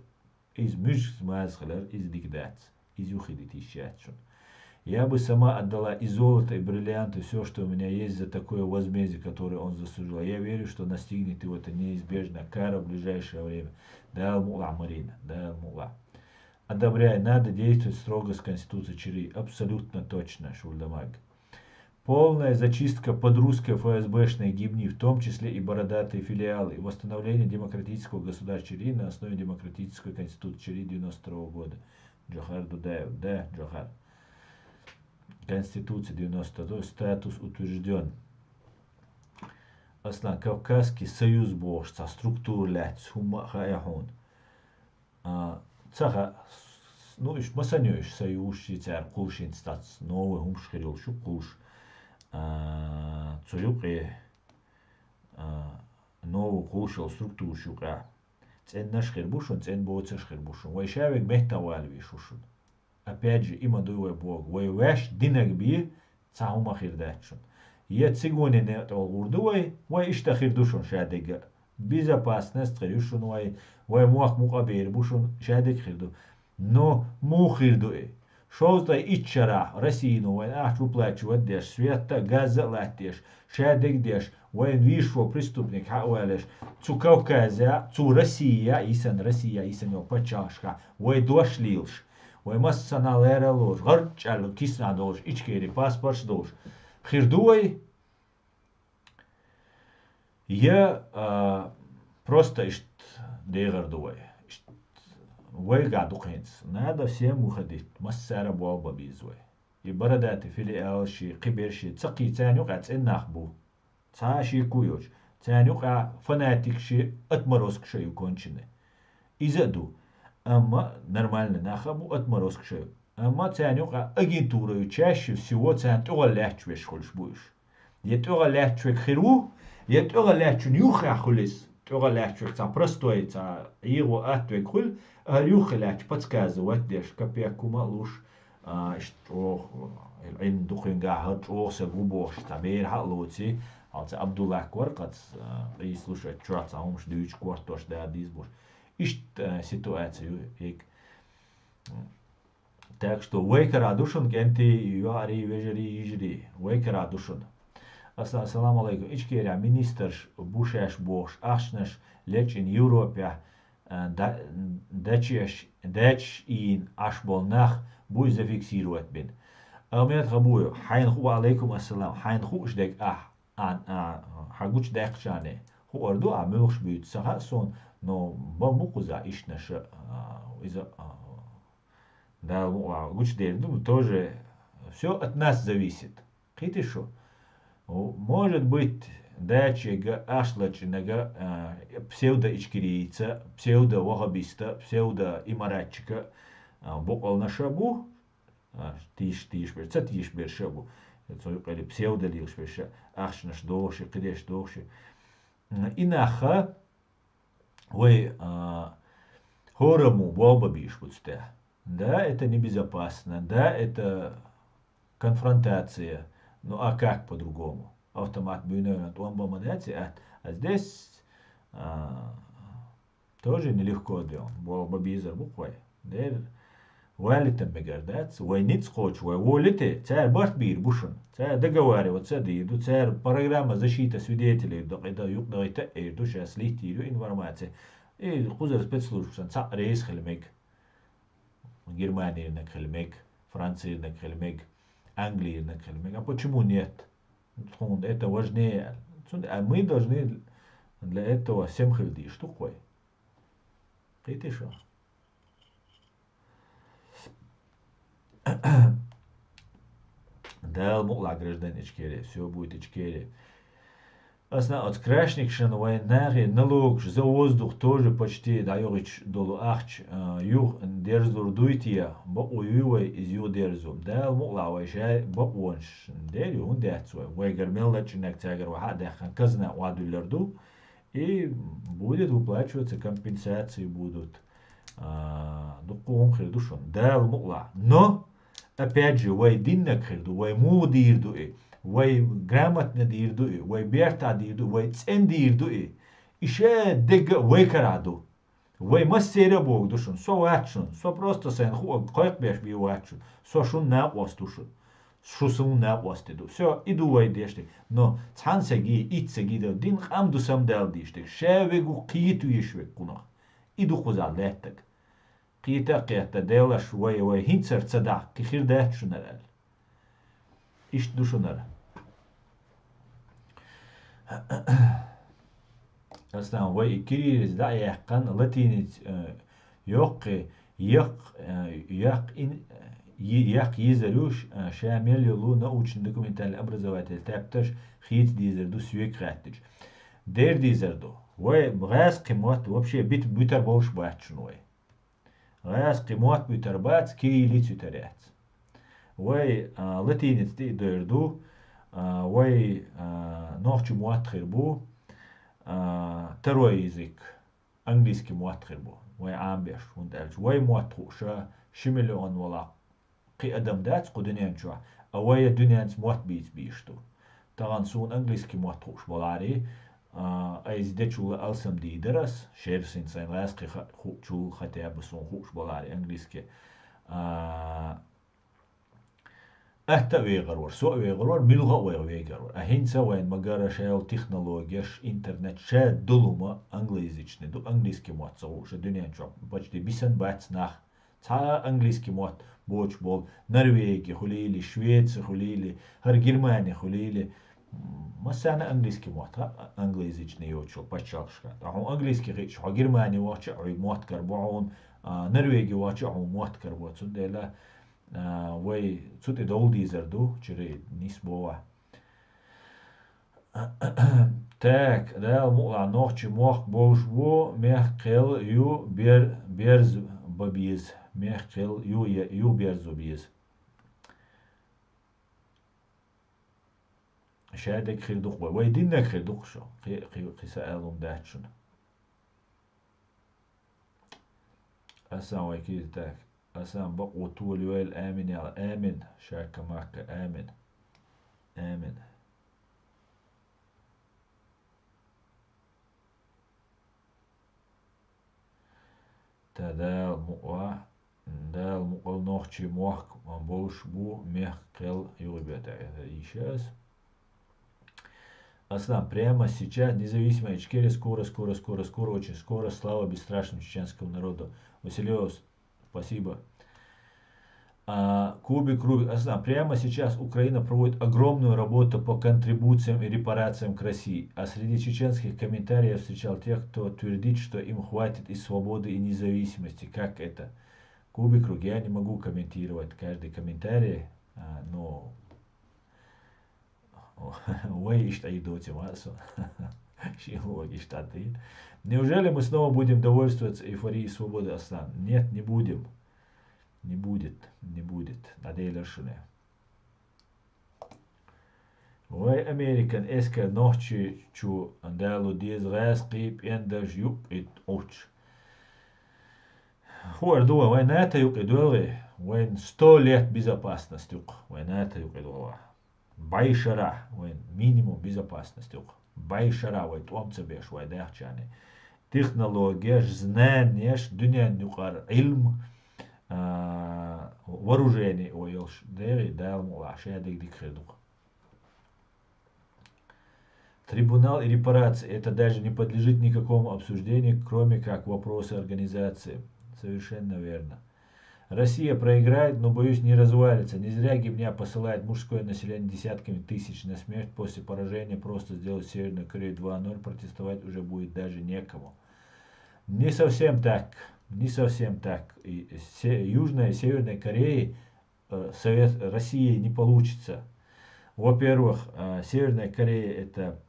Иза муьжгашца маза хилар, иза дика дац. Иза юхадита йиш яц шуна. Я бы сама отдала и золото, и бриллианты, всё, что у меня есть, за такое возмездие, которое он заслужил. Я верю, что настигнет его эта неизбежная кара в ближайшее время. Дала мукъалахь, Марина, Дала мукъалахь. Одобряю, надо действовать строго с Конституцией Чери. Абсолютно точно, Шульдамаг. Полная зачистка под русское ФСБшное гибни, в том числе и бородатые филиалы, и восстановление демократического государства Чери на основе демократической конституции Чери девяносто второго года. Джохар Дудаев, да, Джохар. Конституция девяносто второй, статус утверждён. Аслан, Кавказский союз бохуш цхьа структура лаьцна хӀумма а хаьа хьуна? А, ца хаьа. Ну, уьш ма санна ю уьш союзаш, цара кхуллушшинца цхьацца новый хӀумаш хир йолуш ю кхуллуш. А, цу юкъе, а, новый кхуллуш йолу структураш юкъехь цӀеннаш а хир бу шуна, цӀена боцурш а хир бу шуна. Вай ша верг меттахвала везаш ву шуна. Опять же, и ма дуй вай боху, вай ваьш динарг бен цхьа хӀума хир дац шуна. Я цигоне некъ тӀе гӀур ду вай, вай иштта хир ду шуна шадерг а. Безопасность хир ю шуна вай, вай мохк мукъа бер бу шуна, шадерг хир ду. Но муха хир ду и? Шовзткъе итт шарахь Россино вайна ахча выплачивать деш, свет а, газ а латтадеш, шадерг а деш, вайна вийшо преступник хьа а валеш, цу Кавказехь, цу Россия, йисана Россия, йисана йолу паччахьашкахь вай дош лелаш, вай массанхьа лераллаш, гӀарчӀ аьлла киснахь долуш, Ичкери паспорташ долуш хир ду вай? Я, а, просто иштта дехар ду вай? Иштта вайгахь ду-кх хӀинца. Надо всем выходить, массара а болх бан беза вай. И Бородатый филиалш, кхиберш, ца кхин царна юкъахь цӀена нах бу. Цхьа а шеко йоцуш. Царна юкъахь фанатикаш, отморозкаш а ю конченые. Иза а ду. Амма нормальный нах а бу, отморозкаш а ю. Амма царна юкъахь агентура ю, чаще всего царна тӀехула лаьтташ веш хуьлуш бу уьш. Я тӀехула лаьтташ верг хир ву, я тӀехула лаьттачун юххехь хуьлу иза. ТӀехула лаьтташ верг цхьа простой, цхьа эгӀо атта верг хуьлу, а юххе лаьтташ подсказывать деш, капек хӀума а луш, а, иштта чӀогӀа, Ӏин ду кхуьнгахь, хӀара чӀогӀа са гу бохуш, цхьа берахь а лоций, хьал цхьа Абдуллах вара кхаца, а, къийсалуш а чохь цхьа хӀумаш дуьйцуш, кортош дара дийза бохуш. Иштта, а, ситуация ю, хӀинца. Так что вай кара ду шуна, кӀентий, йоӀарий, вежарий, йижарий, вай кара ду шуна. Аса-, ассаламу алейкум. Ичкерехь министраш бу шаьш бохуш, ахчанаш лечкъина Европехь, а, да-, дачеш, дачеш ийна Ӏаш болу нах буй зафиксировать бина. Амма хӀун бу, хьайна ху-, ва алейкум ассалам, хьайна хууш дерг ахь, а, а, хьан гучудаьккхичарна хуур ду, а муьлхаш буьйцу ца хаьа суна, но бан бу кхузахь ишттанаша, а, иза, а, Дала мукъ лахь гучудер ду, тоже всё от нас зависит. Кхетий шу? Может быть, дачега, ахча лачкъинарга, а, псевдоичкерийца, псевдоваххабиста, псевдоимаратчика, а, бокъалнаша бу, а, тийш-, тийшаберш, ца тийшаберш а бу. Цо юкъера псевдо лелаш берш а, ахчанаш дохуш, кхидерш дохуш. М, и наха вай, а, хӀораммо болх бан безаш бу цу тӀехь. Да, это небезопасно, да, это конфронтация. Ну а как по-другому? Автомат буьйна а тӀом бан ма дац и атта. А здесь, а, тоже нелегко дело. Болх бан безар бу-кх вай. Дера, валита мегар дац, вай ницкъ кхочуш, вай волите, цара барт бийр бу шуна. Цара договариваться а дийр ду, цара программа защиты свидетелей дакъа дан юкъа дахийта а эр ду, шаьш литтийр ю информация. И кхузара спецслужбашна цхьаъ реза хила мега. Германернаг хила мега, Францернаг хила мега, Англернаг хила мега. А почему нет? Тхуна это важнее. Цундела, а мы должны для этого всем хила дийш ду-кх вай. Кхетий шу? Дала мукъ лахь, граждан Ичкери, всё будет Ичкери. Аса оцу крашникашна вайн нахе налогаш за воздух тоже почти дӀайохуьйтуш долу ахча, а, юха дерзалур дуй те, бакъо юй вай иза юха дерзо? Дала мукъ лахь, вай шайн бакъонаш дер ю, хӀунда дац вай? Вайгара мел лачкъинарг цаьргара ваха а даьккхина, казна охьадуьллур ду. И будет выплачиваться, компенсации будут. А, дуккха хӀума хир ду шуна, Дала мукъ лахь. Но, опять же, вай диннарг хир ду, вай муха дийр ду и, вай грамотно дийр ду и, вай бертахь дийр ду, вай цӀена дийр ду и. И ша дегга а вай карахь ду. Вай массеран а бохург ду шуна, со вац шуна, со просто сайна хууг кхойкхабеш бен вац шуна, со шун накъост ву шуна. Шу суна накъостий ду. Всё, и ду вай деш дерг. Но цхьана саги, итт саги дан, дин къам ду самадала дийш дерг. Ша вегу кхета везаш верг кхунах. И ду кхузахь лаьттаг. Кхета а кхетта, Делаш вай, вай хӀинцара ца дахь, кхин хир дац шунара аьлла. Иштта ду шунара. Аса вай и кириллица дӀа а яьккхина, латиница, э, йоккхий, яккх, э, яккх ин-, е-, яккха езар ю ш-, э, ша мел йолу научно-документальный образовательный тептарш хийца дезар ду соьга хаьттича. Дер дийзар ду. Вай гӀаьскхи мотт вообще бит-, битар болуш бац шуна вай. ГӀаьскхи мотт битар бац, кириллица битар яц. Вай, а, латиница тӀе а дойр ду, а, вай, а, нохчи мотт хир бу, а, второй язык, английский мотт хир бу, вай Ӏамбеш, хӀунда аьлча вай мотт хууш ши миллион валахь кхин адам дац кху дуьнен чохь, а вай дуьненца мотт бийца бийш ду. Тахана суна английский мотт хууш балари, а, айса дечул алсам дийдар ас, шерсин сайн лаьскхи ха-, хуучул хатя ба суна хууш балари английский. А, атта а вегӀар вар, со а вегӀар вар, муьлха а вайгӀа вегӀар вар. А хӀинца вайн магара шел технологияш, интернет ша дулума англоязычный ду, английский мотт ца хууш, дуьнен чохь почти бисан бац нах. Цхьа а английский мотт боцуш болу Норвеги хуьлийли, Швеци хуьлийли, хӀара Германи хуьлийли, м, массарна английский мотт, а, англоязычный йоцуш йолу пачхьалкхашка. Ткъа хьуна английский хиъча, хьо Германи вахча а хьуна мотт карабо, хьуна, а, Норвеги вахча а хьуна мотт карабо. Цундела, а, вай цу тӀе довла дийзар ду, чуьра нисбо вай. Так, Дала мукъалахь, нохчи мохк бовш бу, мехк кхел ю бер-, берз ба беза, мехк кхел ю е-, ю берзо беза. Шадерг хир ду-кх вай. Вай диннарг хир ду-кх шу. Кхи-, кхи-, кхин са алун дац шуна. Асан вай кийза так. Асан бакъо толайойла, амин яла. Амин. Шака Макка, амин. Амин. Та Дала мукъа, Дала мукъал нохчи мохк болуш бу, мехк кхел югӀи бетӀа. Это ишас. Аслан, прямо сейчас независимая Ичкерия скоро, скоро, скоро, скоро, очень скоро. Слава бесстрашному чеченскому народу. Василиос, спасибо. А, Кубик Рубик, Аслан, прямо сейчас Украина проводит огромную работу по контрибуциям и репарациям к России. А среди чеченских комментариев я встречал тех, кто твердит, что им хватит и свободы, и независимости. Как это? Кубик Рубик, я не могу комментировать каждый комментарий, а, но Вай иштта Ӏийр доций ма аса. Шен лугӀаг иштта дийна. Неужели мы снова будем довольствоваться эйфорией свободы, Аслан? Нет, не будем. Не будет, не будет. ДӀаделира шуна. Вай Американ эскар Нохчийчу далу деза гӀаьскхий пӀендарш юккъе Ӏуч. ХӀора ду вай, вай НАТО юккъе доьлгӀе, вайн сто лет безопасность ю-кх, вай НАТО юккъе доьлгӀа. БӀе шарахь вайн минимум безопасность ю-кх. БӀе шарахь вай тӀом ца беш, вай даьхчарний. Технологияш, знанияш, дуьненна юкъара Ӏилм, а, вооружение вай йолуш дегӀе, Дала мукъалахь, шадерг дика хир ду-кх. Трибунал и репарации — это даже не подлежит никакому обсуждению, кроме как вопросы организации. Совершенно верно. Россия проиграет, но, боюсь, не развалится. Не зря Гимня посылает мужское население десятками тысяч на смерть. После поражения просто сделать Северную Корею два ноль, протестовать уже будет даже некому. Не совсем так. Не совсем так. И се-, Южная и Северная Кореи, э, Совет России не получится. Во-первых, э, Северная Корея — это,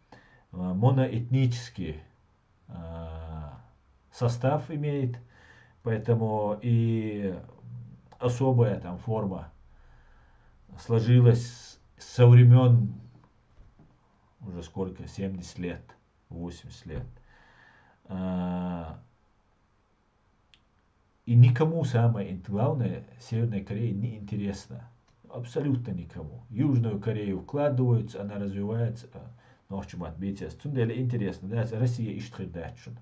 э, моноэтнический, э, состав имеет, поэтому и особая там форма сложилась со времён уже сколько, семьдесят лет, восемьдесят лет. А, и никому, самое ин-, главное, Северная Корея не интересна. Абсолютно никому. Южную Корею вкладываются, она развивается, а, нохчи мат бийцес. Цундела интересно, да, Россия иштта хир дац шуна.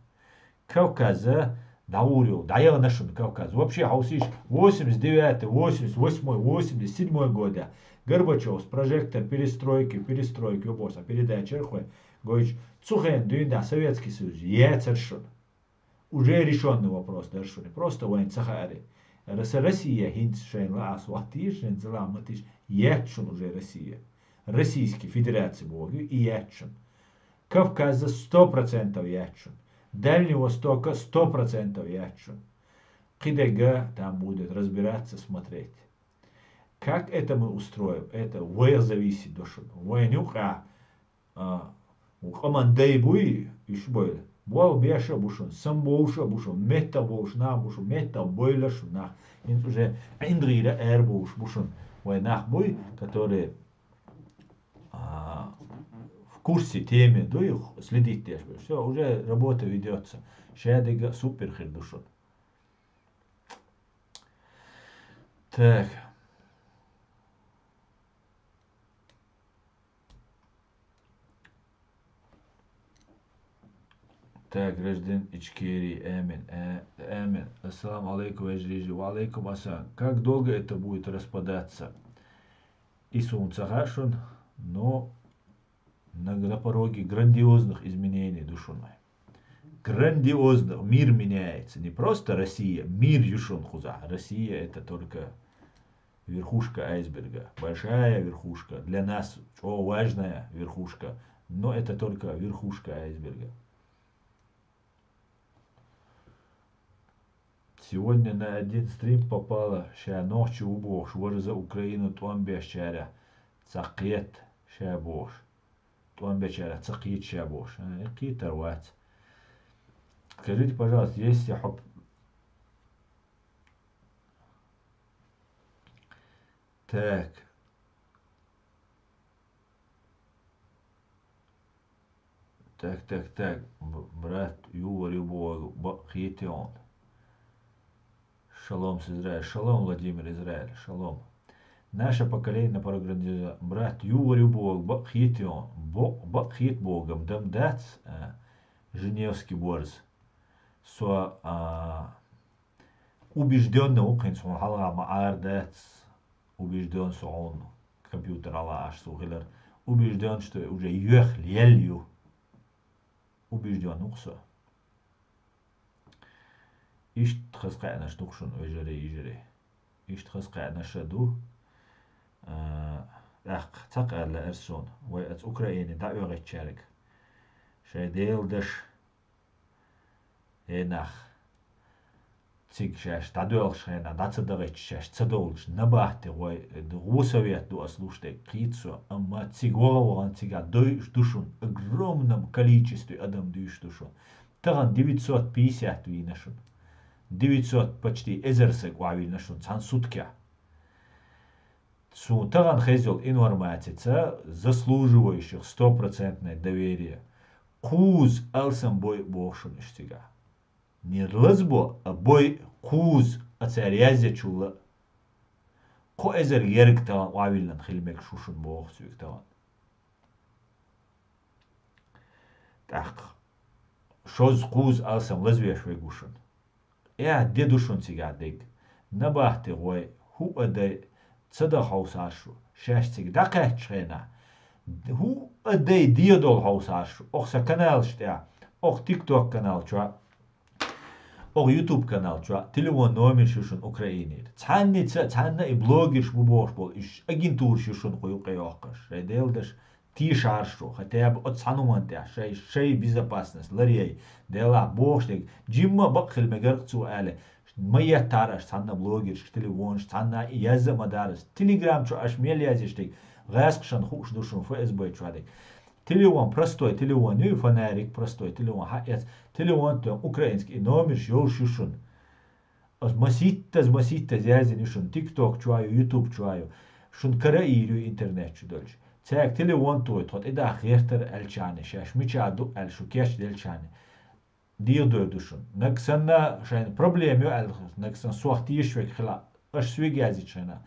Кавказа дӀагӀур йолу, дӀаяхана шуна Кавказ. Вообще, хьовсийша, восемьдесят девятый, восемьдесят восьмой, восемьдесят седьмой года Горбачёвс прожектор перестройки, перестройки, йо боху сан передача хой, гойтуш, цу хенахь дуьйна да Советский Союз яцара шуна. Уже решённый вопрос дара шуна. Просто вайн ца хаари. Рас-, Россия хӀинца шайна лаахь сохьтийша, шайна ца лаахь ма тийша, яц шуна уже Россия. Российский Федерация боху и яц шуна. Кавказа сто процентов яц шуна. Дальний Востока сто процентов яц шуна. Кхидерг там будет разбираться, смотреть. Как это мы устроим? Это вайх зависит до шуна. Вайн юкъахь, а, Къаман дай буй, уьш бойла. Болх беш а бу шун, самабовлаш а бу шун, меттах болаш нах бу шун, меттах бойла шун нах. ХӀинца уже ӀиндагӀийра ара болаш бу шун. Вай нах буй, которые, а, в курсе темы, дуй, следить деш буй. Всё, уже работа ведётся. Шадига супер хир ду шун. Так. Так, гражданин Ичкерии, амин, а-, амин. Ассаламу алейкум, вежрижи. Ва алейкум ассалам. Как долго это будет распадаться? И солнце хашун, но на, на пороге грандиозных изменений душуной. Грандиозных. Мир меняется. Не просто Россия, мир юшун хуза. Россия — это только верхушка айсберга. Большая верхушка. Для нас чё важная верхушка. Но это только верхушка айсберга. Сегодня на один стрим попала, ша нохчи ву бохуш, варза Украину тӀом беш чара ца кхет ша бохуш. ТӀом беш чара ца кхет ша бохуш. А, и кхетар вац. Скажите, пожалуйста, если хоп-, Так. Так, так, так. Б-, брат, ювар ю боху, бакъ хетион. Шалом с Израиль. Шалом, Владимир Израиль. Шалом. Наше поколение на программе. Брат, ювар ю боху, бакъ хетион. Бо-, бакъ хет богам, дам дац, а, Женевский борз. Со, а, убеждённый ву кхин, суна хьалха ма ара дац, убеждён со хьуна компьютер ала аш су хилар. Убеждён, что уже йоьхлел ю. Убеждён ву со. Ишт хазкхаьнаш ду шун, вежарий, ижарий. Ишт хазкхаьнаш ду. А, тӀаккха цхьаккха аьлла эрсона, вай аца Украине дӀаоьгӀачаьрга. Шай Дела даш, Э, нах. Цига шаьш дӀадоьлхуш хенахь, дӀа ца дахийтча шаьш ца довлуш, набахти гӀой, гӀо совет ду ас луш дерг, кхийца со, амма цига ваха-вахана цига дойуш ду шуна, огромном количестве адам дуьйш ду шуна. Тахана девятьсот пятьдесят вийна шуна. Девятьсот, почти эзар саг охьавийна шуна цхьана суткехь. Суна тахана хеза йолу информацица заслуживающих стопроцентное доверие. Кхузза алсам бой боху шуна иштта цигахь. Не лазбо, а бой кхузза, а цара язъечул а. Кхо эзар ерг тахана охьавиллина хила мегаш ву шуна боху цуьнга тахана. ТӀаккха шозза кхузза алсам лазвеш верг ву шуна. Э, де ду шуна цигахь дерг. Набахти гӀой, хӀуъа дай, ца дан хьовсар шу, шаьш цига дӀакхаьччу хенахь. ХӀуъа дай дедолу хьовсар шу, оха сан каналаш тӀехь, оха TikTok канал чохь, оха YouTube канал чохь, телефон номерш ю шуна Украинера. Цхьанница, цхьанна и блогерш бу бохуш болу, уьш агентураш ю шуна кху юккъе йоккхуш, шайн Дела даш. Тешахьара шу, хотя бы оцу цхьана хӀуманна тӀехь шай, шай безопасность ларъяй. Делахь бохуш дерг, жимма а бакъ хила мегар-кх цо аьлла, ма еттахьара аш цхьанна блогершка телефонаш, цхьанна а язъа а ма дара ас. Телеграм чу аш мел язъеш дерг, гӀаскхашна хууш ду шуна ФСБ чохь дерг. Телефон, простой телефон ю, фонарик, простой телефон, хьаэц, телефон тоьхна украинский и номерш йолуш ю шуна. Ас маситтаза, маситтаза яздина ю шуна, TikTok чохь ю, YouTube чохь ю. Шуна караийр ю интернет чу долчу. Цаьрга телефон тохий, тхо тӀедахка гӀертара аьллачарна, шаьш мичахь ду аьлла шу кечделчарна. ДегӀадойр ду шуна. Нагахь санна шайна проблема ю аьлла, нагахь санна сох тешаш верг хила, аша соьга яздича хенахь.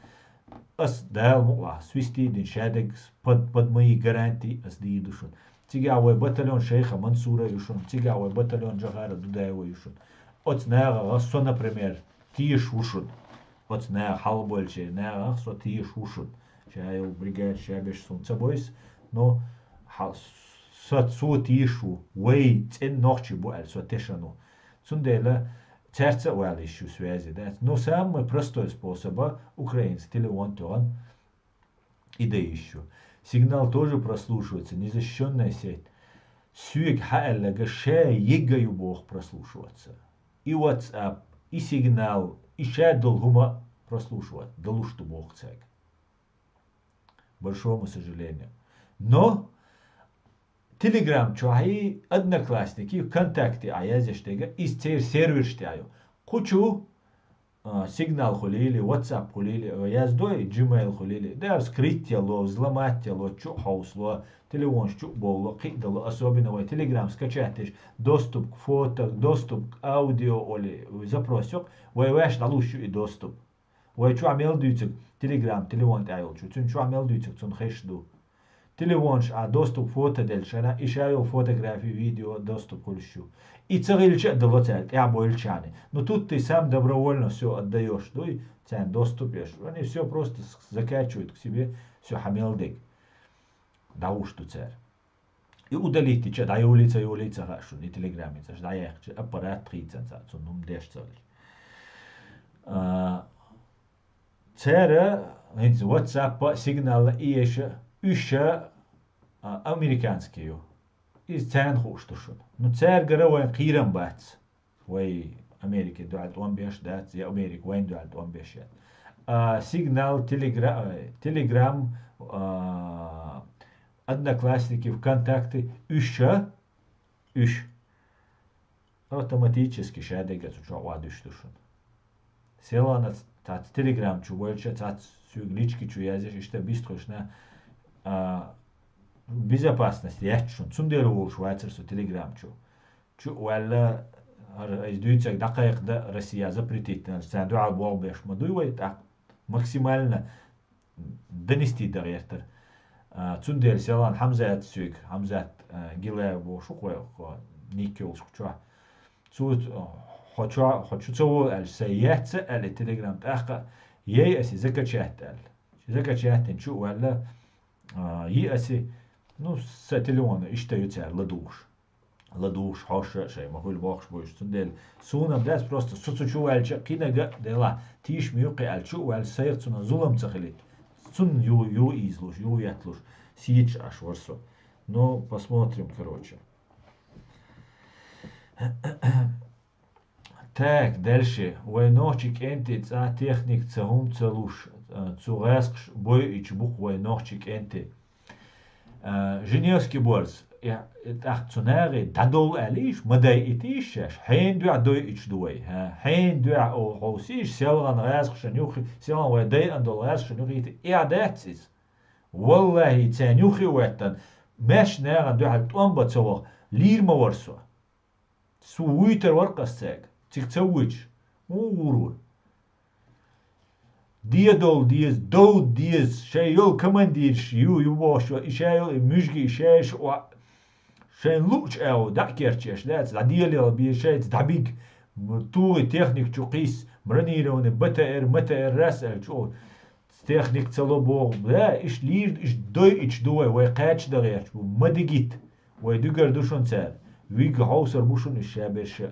Ас Дала мукъалахь, свистий а дина, шадерг под, под мои гарантии ас дийр ду шуна. Цигахь вай батальон Шайха Мансура ю шуна, цигахь вай батальон Джохара Дудаева ю шуна. Оцу нахах со, например, тешаш ву шуна. Оцу наха хьалабойлучеран нахах со тешаш ву шуна. Ша йолу бригада ша беш суна ца бойса, но хьал-, со цо тешаш ву, вай цӀена нохчий бу аьлла со тешан ву. Цундела цаьрца а вала йиш ю связи, да? Но самый простой способа украинца телефон тоьхна, и дан йиш ю. Сигнал тоже прослушивается, незащищённая сеть. Соьга хьааьлларг ша ега ю боху прослушиваться. И WhatsApp, и сигнал, и ша долу хӀума прослушивать, далуш ду боху цаьрга. Большому сожалению. Но Telegram чу хьий, Одноклассники, ВКонтакте а язъеш дега, из церан серверш тӀе а ю. Кху чу, а, Signal хуьлийли, WhatsApp хуьлийли, а, яздой, Gmail хуьлийли, да, скрыть ялло, взломать ялло, чу а хьовсало, телефонаш чу а бовлало, кхиъ дало, особенно вай Telegram скачать деш, доступ к фото, доступ к аудио оли, запрос йоккху, вай ваьш дӀалуш ю и доступ. Вай чохь мел дуьйцург Telegram, телефон тӀехь йолчу, цуьнан чохь мел дуьйцург цунна хезаш ду. Телефонаш а доступ фото делча, и ша йолу фотографии, видео доступ хуьлуш ю. И ца хилча а дало цаьрга, тӀехь бойлучарна. Ну, тут ты сам добровольно всё отдаёшь, дуй, царна доступ еш. Они всё просто с-, закачивают к себе, всё хьан мел дерг. ДӀагӀуш ду цара. И удалить дича, дӀайолий, ца йолий, ца хаьа шуна, и телеграммица, аша дӀаяьккхича, аппарат хийцан цхьаъ, цунна хӀума деш ца хилча. А, цара, хӀинца WhatsApp а, Signal а, и еша, уьш а, а, американский ю. Иза царна хууш ду шуна. Ну, цаьргара вайн кхийрам бац. Вай Америке дуьхьал тӀом беш дац, я Америка вайна дуьхьал тӀом беш яц. А, Signal, Телегра-, э, Telegram, а, Одноклассники, ВКонтакте, уьш а, уьш автоматически ша дерг а цу чохь охьадуьсуш ду шуна. Селхана цхьацца Telegram чу ваьлча, цхьацца соьга лички чу язъеш, иштта бистхуьлуш на, а, безопасность яц шуна. Цундела волуш вацара со Telegram чу. Чу а ваьлла, хӀара иза дуьйцург дӀакхайкхада Россия запретить дина, царна дуьхьал болх беш ма дуй вай, тӀаккха максимально донести дан гӀертара. А, цундела селхана Хьамзат соьга, Хьамзат, а, Гилаев бохуш ву-кх вай, кху ник йолуш кху чохь. Цо, а, хьо чо-, хьо чу ца волу аьлча, сайн яц а аьлла, и Telegram тӀаккха а, яй аса закачать аьлла. Закачать дина чу а ваьлла, а, йи аса, ну, сан телефон иштта ю цара ладугӀуш. ЛадугӀуш хьоша а шайн ма хуьлу бохуш буйш. Цундела суна-м дац, просто со цу чу ваьлча а, кхинага а делахь, тийша ма ю кхин аьлла, чу а ваьлча, сайх цунах зулам ца хилийта. Цунна ю, ю ийзалуш, ю етталуш, сийча Ӏаш вара со. Ну, посмотрим, короче. Так, дальше. Вай нохчи кӀентий цкъа техник ца хӀума ца луш, а, цу гӀаскхаш бойуьйтуш бу-кх вай нохчи кӀентий. А, Женевский борз, я, тӀаккха цу нахе дӀадовла аьллийша, ма дайийтийша шаьш, хьенан дуьхьа дойуьйтуш ду вай, хьа? Хьенан дуьхьа о-, хьовсийша, селхана гӀаскхашна юххе, селхана вай дайина долу гӀаскхашна юххе йита, эхь дац иза. Валлахьи, царна юххе а веттан, маьрша нахана дуьхьал тӀом бан ца ваха, лийр ма вара со. Со вуьйтур вара-кх ас цаьрга, цига ца вуьйцуш, муха гӀур ву? Дедовла деза, довда деза, шайн йолу командирш ю, ю бохуш, и ша йолу, и муьжги, и шаьш, шайн луучу агӀо дӀа а керчаш, дац, дӀаделаяла беза шайца дӀабига, м, тухий техник чу кхийсса, бронированный Б Т Р, М Т Р-ас аьлла чӀогӀа. Техник ца ло боху. Бла, иштта лийр, иштта дойуьйтуш ду вай, вай кхача дан гӀерташ бу. Ма дигийта. Вай дуьгар ду шуна цара. Вига хьовсур бу шуна уьш ша берш а.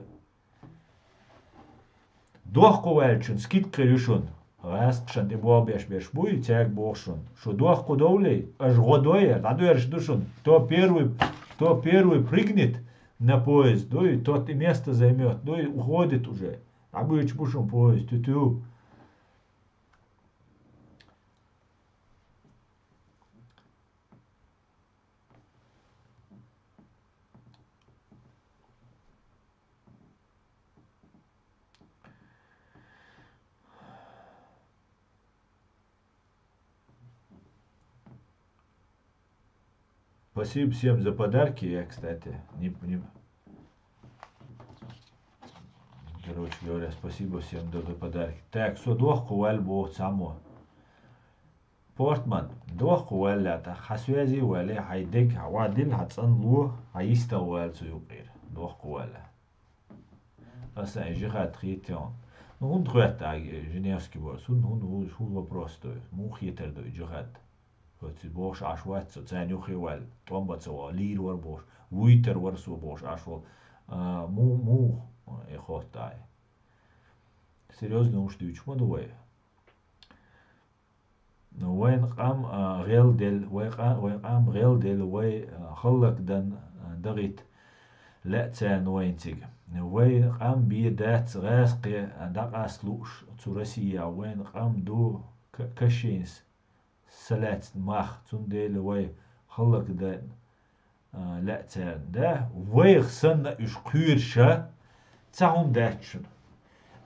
Дохко ваьллачун скидка хир ю шуна. ГӀаскхашна тӀе болх беш берш буй, цаьрга боху шуна. Шу дохко довлий, аша гӀо дой, дӀадоьрзуш ду шуна. Кто первый, кто первый прыгнет на поезд, дуй, тот и место займёт, дуй, уходит уже. ДӀабуьйцуш бу шуна поезд, тю-тю. Спасибо всем за подарки. Я, кстати, не, не, короче говоря, спасибо всем за, за подарки. Так, со дохко ваьлла боху цхьаммо. Портман, дохко ваьлла, тӀаккха хьан связи ваьлла, хьайн дег хьан вадилла, хьан цӀанло, хьан йистагӀа ваьлла цу юкъера. Дохко ваьлла. Аса и жихад хетта хьуна. Ну, хӀунда хоьтту ахь Женевский борз? ХӀунда, хӀунда, хӀун, хӀун вопрос ду? Муха хетар ду и жихад? Оцу бохуш Ӏаш вац со, царна юххе ваьлла, тӀом бан ца ваха, лийр вара бохуш, вуьйтур вара со бохуш Ӏаш волу. А, му-, муха и хотту ахь? Серьёзно хӀумаш дуьйцуш ма ду вай. Вайн къам, а, гӀелделла, вай къа-, вайн къам гӀелделла, вай, а, хӀаллакдан, а, дагӀита лаьа царна вайна цига. Вайн къам бен дац гӀаскхе, а, дӀакъаста лууш цу Россия, вайн къам ду к-, кашийна са лаьцна мах, цундела вай хӀаллакдан а, лаьа царна, да, вайх санна уьш кхоьруш, цхьа хӀума дац шуна.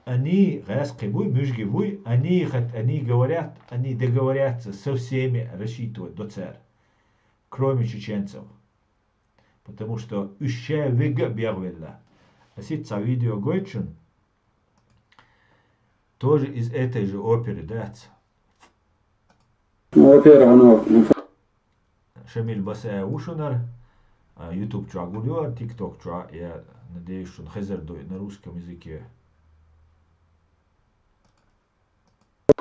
Они, гӀаьскхий буй, муьжги буй, они хоть, они говорят, они договорятся со всеми, рассчитывать до цар, кроме чеченцев. Потому что уьш ша вега а бегӀвелла. Ас итт цхьа видео гойту шуна. Тоже из этой же оперы, дац. Ну, во-первых, оно... Шамиль Басаев ву шунара, а, YouTube чохь гур ю ара, TikTok чохь, я надеюсь, шуна хезар ду и на русском языке.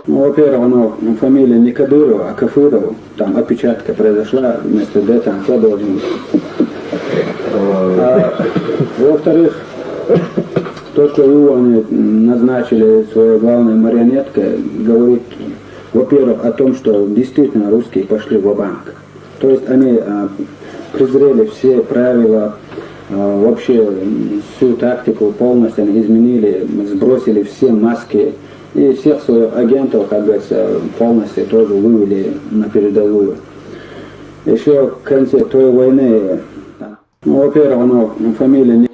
Ну, во-первых, оно, ну, фамилия не Кадырова, а Кафырова. Там опечатка произошла, вместо Д там Х должен быть. А, во-вторых, то, что его они назначили своей главной марионеткой, говорит, во-первых, о том, что действительно русские пошли ва-банк. То есть они, а, презрели все правила, а, вообще, м, всю тактику полностью они изменили, сбросили все маски и всех своих агентов, как говорится, полностью тоже вывели на передовую. Еще в конце той войны, ну, во-первых, оно, фамилия не...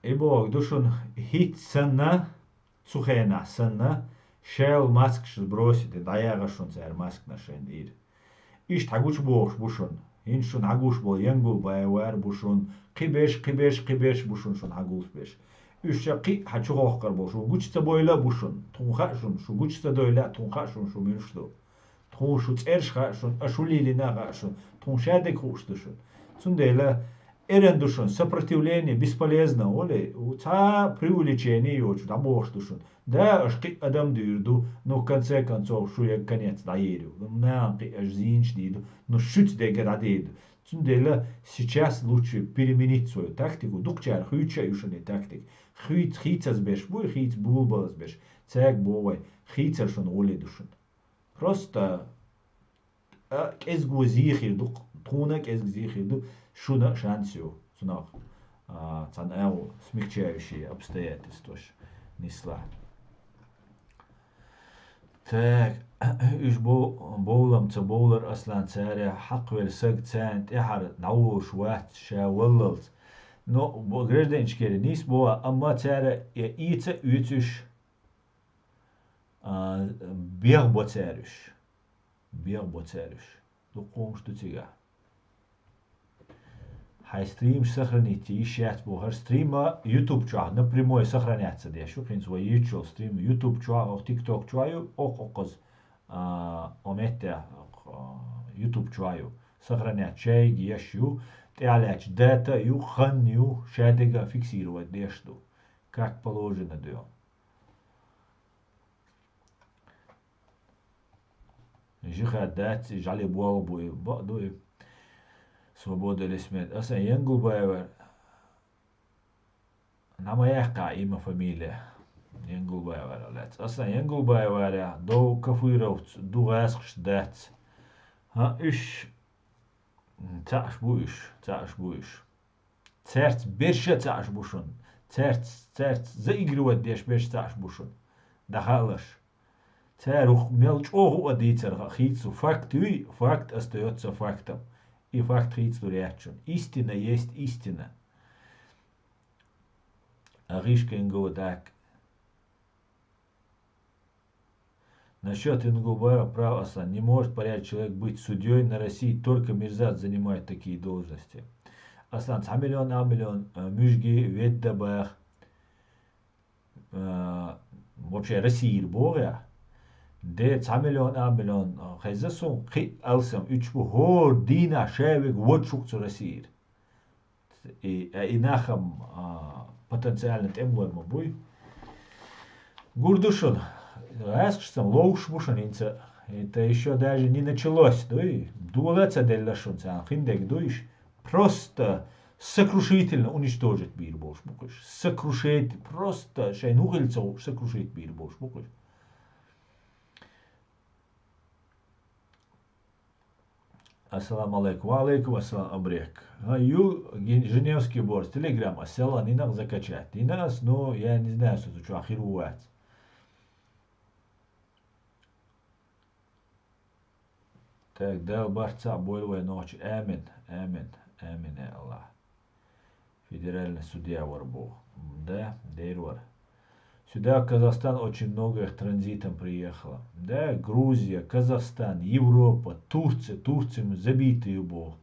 И боху ду шуна, хӀинца санна, цу хенахь санна, шаьлла маскаш сбросить, дӀаяхьа шуна цара маскаш шайна дийр. Иштта хьагучу бохуш бу шуна. ХӀинца шуна хьагуш болу Янгулбаев вар бу шуна. Кхиберш, кхиберш, кхиберш бу шуна, шуна хьагулш берш. Уьш ша кхин а хьан чу хохкар болуш. Шу гучу ца бойла а бу шуна. Тхуна хаьа шуна, шу гучу ца дойла а, тхуна хаьа шуна, шу муьлш ду. Тхуна шу цӀераш хаьа шуна, а шу лелийна а хаьа шуна. Тхуна шадерг хууш ду шуна. Цундела эрна ду шуна, сопротивление бесполезно, олий, цхьа преувеличение йоцуш дӀабохуш ду шуна. Да, аша кхин а адам дуьйр ду, ну, в конце концов, шу ерг конец дӀаер ю. Ну, нахана кхин а аша зийнаш дийр ду, ну, шуьца дерг дӀадер ду. Цундела сейчас лучше переменить свою тактику. Дукхачара хуьйцуш а ю шуна и тактика. Хуьйц-, хийцазбеш буй, хийца булбалазбеш. Цаьрга боху вай, хийцар шуна гӀуле ду шуна. Просто, а, кӀезиго зийхир ду, тхуна а кӀезиг зийхир ду, шуна а шанс ю, цунах, а, цхьана агӀо смягчающие обстоятельстваш нисла. Так, уьш бо-, бовлам ца бовлар, Аслан, цара хьакхвелла саг царна тӀаьхьара дӀаволуш вац ша валлалц. Но бо-, гражданчикера нийса боху, амма цара я ийца а оьцуш, а, бегӀ бо цара уьш. БегӀ бо цара уьш. Дукха хӀумаш ду цигахь. Хьайн стримаш сохранить йиш яц боху. ХӀара стрима YouTube чохь напрямой сохранять ца деш ю. ХӀинца вай йийцучу стрим YouTube чохь, оха TikTok чохь ю, окху, окхаза, а, о меттехь, а, YouTube чохь ю. Сохранять шайга еш ю, тӀаьхьа лаьтташ дата а ю, хан а ю, шадерг а фиксировать деш ду. Как положено ду. Жихад дац и, жӀале болх бу и, бакъ ду и. Свобода или смерть. Асан Янгулбаевар. Нама яьккха има фамилия. Янгулбаевар лаьц. Асан Янгулбаеваря, дов Кафыровц, ду гӀаскхаш дац. ХӀан уьш, м, цхьаъш бу уьш, цхьаъш бу уьш. Цаьрца берш а цхьаъш бу шуна. Цаьрца, цаьрца заигрывать деш берш цхьаъш бу шуна. ДӀахаалаш. Цара ух мел чӀогӀа а дийцар ха-, хийца факт юй, факт остаётся фактом. И факт хийцалур яц шуна. Истина есть истина. А гӀишкин гу дак. Насчёт Янгулбаева прав, Аслан. Не может порядочный человек быть судьёй на России, только мерзавцы занимают такие должности. Аслан, цхьа миллион, а миллион, а, муьжги ведда бах, а, вообще Российра боху я. Де цхьа миллион, а миллион, а, хеза сун, кхин а алсам, уьш бу хӀора дийнахь ша вега вочух цу Российра. И, а, и нахам, а, потенциально тӀемалой ма буй. Гур ду шуна, гӀаскхаш цхьа ловш бу шуна хӀинца. Это ещё даже не началось, дуй? Дола а ца делла шуна царна, хиндерг дуйш. Просто сокрушительно уничтожить бийр болуш бу кхуьш. Сокрушить, просто шайн хӀу хилла ца хууш сокрушить бийр болуш бу кхуьш. Ассаламу алейкум. Ва алейкум ассалам, Абрек. А, ю, ген-, женевский борс, Telegram, а, села, не надо закачать. Не надо, но я не знаю, что тут, что, ахир у вас. Так, Дала барт цхьаъ бойла вай нохчий. Амин, амин, амин, я Аллах. Федеральный судья вар бу. Да, дер вар. Сюда, в Казахстан, очень много их транзитом приехало. Да, Грузия, Казахстан, Европа, Турция, Турция мы забитые бу.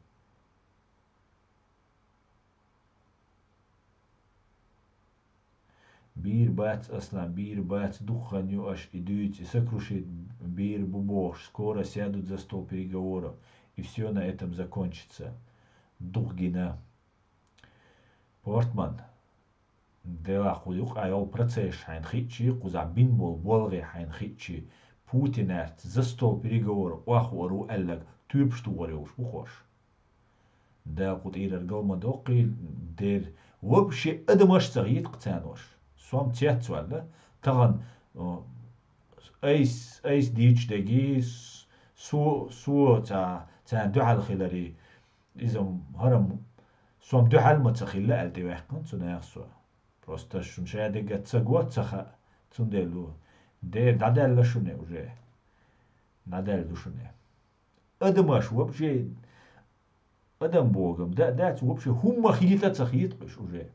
Бийр бац, Аслан, бийр бац, дукха хан ю аш и дуьйцу, и сокрушить бийр бу бохуш, скоро сядут за стол переговоров, и всё на этом закончится. Дукха гина. Портман, делахь кху юкъа йолу процесс хьайна хиъчи, кхузахь бин болу болгӀе хьайна хиъчи, Путинарца за стол переговоров охьавар ву аьлларг тоьпаш тухур йолуш бу хӀорш. Дала кху тӀийрара гал ма доккхий, дер вообще адамаш а ца хета-кх царна уьш. Сом цец ваьлла, тахана, о, айс, айс дийчу дегий, с-, со, со ца, царна дуьхьал хиларий, иза хӀара сом дуьхьал ма ца хилла аьлла тӀеваьккхина цу наха со. Просто шуна шадерг а ца го, ца хаьа, цундела ву. Дера дӀадаьлла шуна уже. ДӀадаьлла ду шуна. Адамаш вообще, адам богам, да, дац, вообще хӀумма хета а ца хета-кх уьш уже.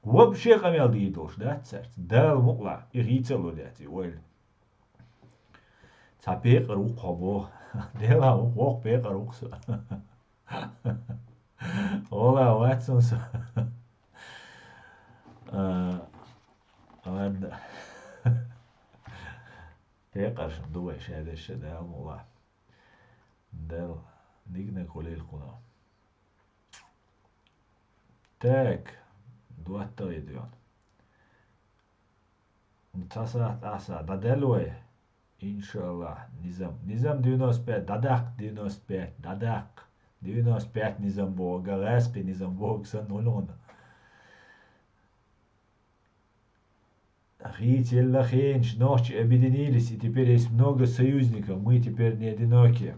Вообще къамел дийр долуш дац цаьрца. Дала мукъалахь, и хийца а ло дац и ойла. Цхьа пекъар ву-кх хьо боху. Делахь ву-кх, воккха пекъар ву-кх со. Ола вац хӀун со. А, ладно. Пекъаршна ду вай шадерш а Дала мукъалахь. Дала диканиг хуьлийла кхунах. Так, доттагӀий дуьйна. Цхьа сахьт, ахьа сахьт дӀадаьлла вай? Иншаллах, низам. Низам девяносто пять, дӀадаккха девяносто пять, дӀадаккха. Девяносто пять низам боху, гӀаскхи низам боху санна хуьлу хьуна. Хийца елла хенаш нохчий объединились, и теперь есть много союзников, мы теперь не одинокие.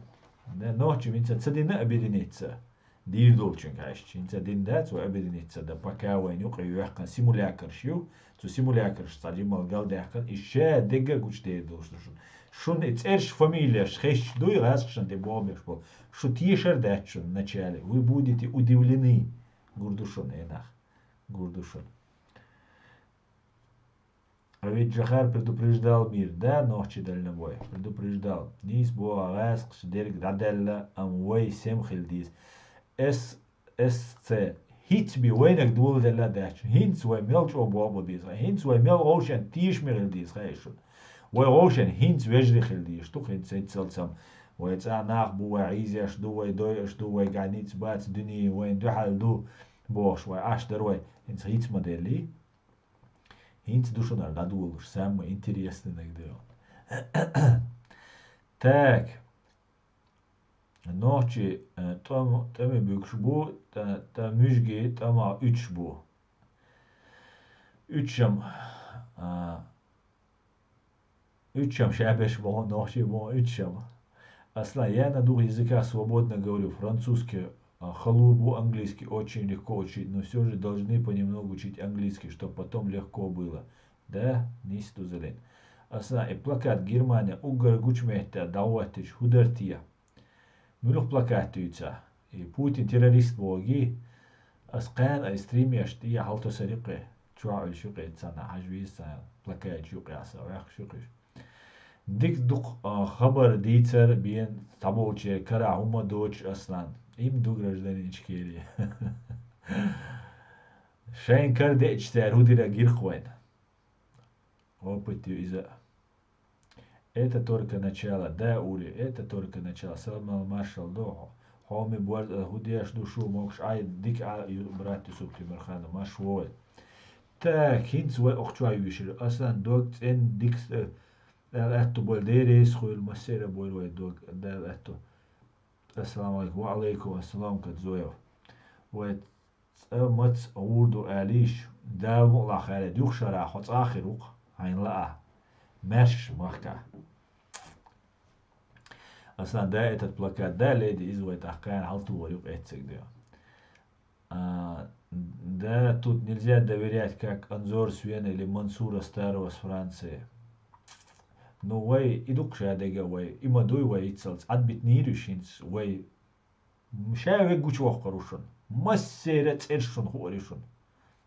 Да, нохчий хӀинца ца дина объединиться. Дийр долчуьнга хьаьжча, хӀинца дина дац вай объединиться дан, пока вайна юкъе йоьхкина симулякарш ю, цу симулякаршца цхьа жимма галдаьккхина, и ша дегга гучудер долуш ду шуна. Шуна и цӀерш, фамилеш хезча дуй, гӀаскхашна тӀе боху беш болу. Шу тешар дац шуна вначале. Вы будете удивлены. Гур ду шуна, э нах. Гур ду шуна. А ведь Джохар предупреждал мир, да, нохчий дальнобой? Предупреждал. Нийса боху, гӀаскхаша дерг дӀадаьлла, амма вай сема хила деза. С С Ц. ХӀинца бен вайнаг доладелла а дац шуна. ХӀинца вай мел чӀогӀа болх бан беза. ХӀинца вай мел гӀовшен тешаме хила деза, хаьий шуна. Вай гӀовшен хӀинца вежарий хила дезаш ду, хӀинца хӀинццалц ам. Вай цӀа нах бу, вай Ӏийзеш ду, вай дойуш ду, вайгахь ницкъ бац дуьне, вайна дуьхьал ду бохуш, вай Ӏаш дара вай. ХӀинца хӀинца ма деллий. ХӀинца ду шуна дӀадолуш, самое интересное наг ду. Так. Нохчий, э, тӀом-, тӀаме буьгуш бу, тӀа-, тӀа муьжги, тӀамах уьдуш бу. Уьдуш ам, а, уьдуш ам шаберш боху, нохчий боху, уьдуш ам. Аслан, я на двух языках свободно говорю, французский, а, халу бу, английский очень легко учить, но всё же должны понемногу учить английский, чтоб потом легко было. Да, нийса ду, Залин. Аслан, и плакат Германия уггар гучу метта дӀахӀоттича хӀун дара те? Муьлха плакат дуьйцу? И Путин террорист боху. Аскхана и стримеш тӀе хьалатосар ю-кх, чохь уьш ю-кх, царна хьажа веза, царна плакаташ ю-кх, аса ваьккхаш ю-кх уьш. Дика ду-кх, а, хабар дийцар бен цхьаболчеран карахь хӀумма доцуш, Аслан. Им ду гражданин Ичкерии. Шайн кара деъча цара хӀун дира гира-кх вайна. Опыт ю иза. Это только начало, да, Ури, это только начало. Салам маршал ду хьо. Хьоме борз а хӀун деш ду шу, могуш Ӏай, дика Ӏа, ю-, брат Юсуп Тимирханов, марш вогӀий. Так, хӀинца вай окху чохь вуьйшира. Аслан, дог цӀена дикс, э, Дала аьтту бойла, деррис хуьйла, массеран а бойла вай дог, Дала аьтту. Ассаламу алейкум. Ва алейкум ассалам, Кадзоев. Вай цӀа маца гӀур ду алийша, Дала мукъ лахь, хаьррина юха шарахь хьо цӀа а хир ву-кх, хьайна лаа. Маьрша махкахь. Аслан, да, этот плакат, да, леди, иза вай тӀаккха кхана хьалатухур ю-кх эцциг де. А, да, тут нельзя доверять, как Анзор с Вены или Мансура Старого с Франции. Ну, вай, и дукха ша дега вай, и ма дуй вай иццалц, Ӏадбитнийра уьш хӀинца вай. М, ша вег гучавоккхур ву шуна. Массера цӀерш шуна хуур ю шуна.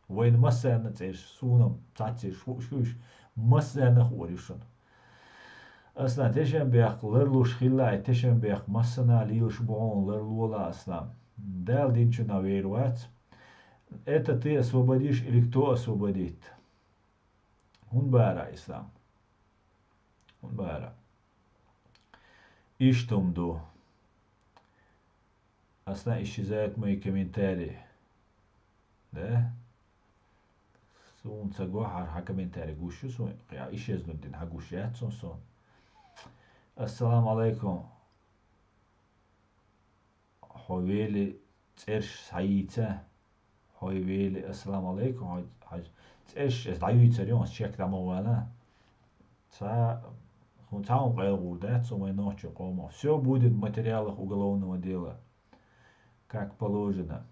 Вайна массарна цӀерш, суна-м цхьаццерш хууш ю уьш, массарна хуур ю шуна. Аслан, тешнабехк ларлуш хилла, тешнабехк массанхьа лелаш бу хьуна, ларлолахь, Аслан. Дала динчунна вер вац. Это ты освободишь или кто освободит? ХӀун бара, Ислам? ХӀун бара? Иштта хӀума ду. Аслан, исчезают мои комментарии. Да? Суна ца го хьа, хьа комментарий гуш ю суна. Я исчезнуть дина, хьа гуш яц суна, суна. Ассаламу алайкум. Хьо вели цӀерш схьайийца. Хьо вели, ассаламу алайкум, хьо, хьо цӀерш эс дӀаюйцар ю, ас чек дӀа ма вана. Ца, хӀун цхьа хӀума къайла гӀур дац, со вайн нохчийн къомо. Всё будет в материалах уголовного дела. Как положено.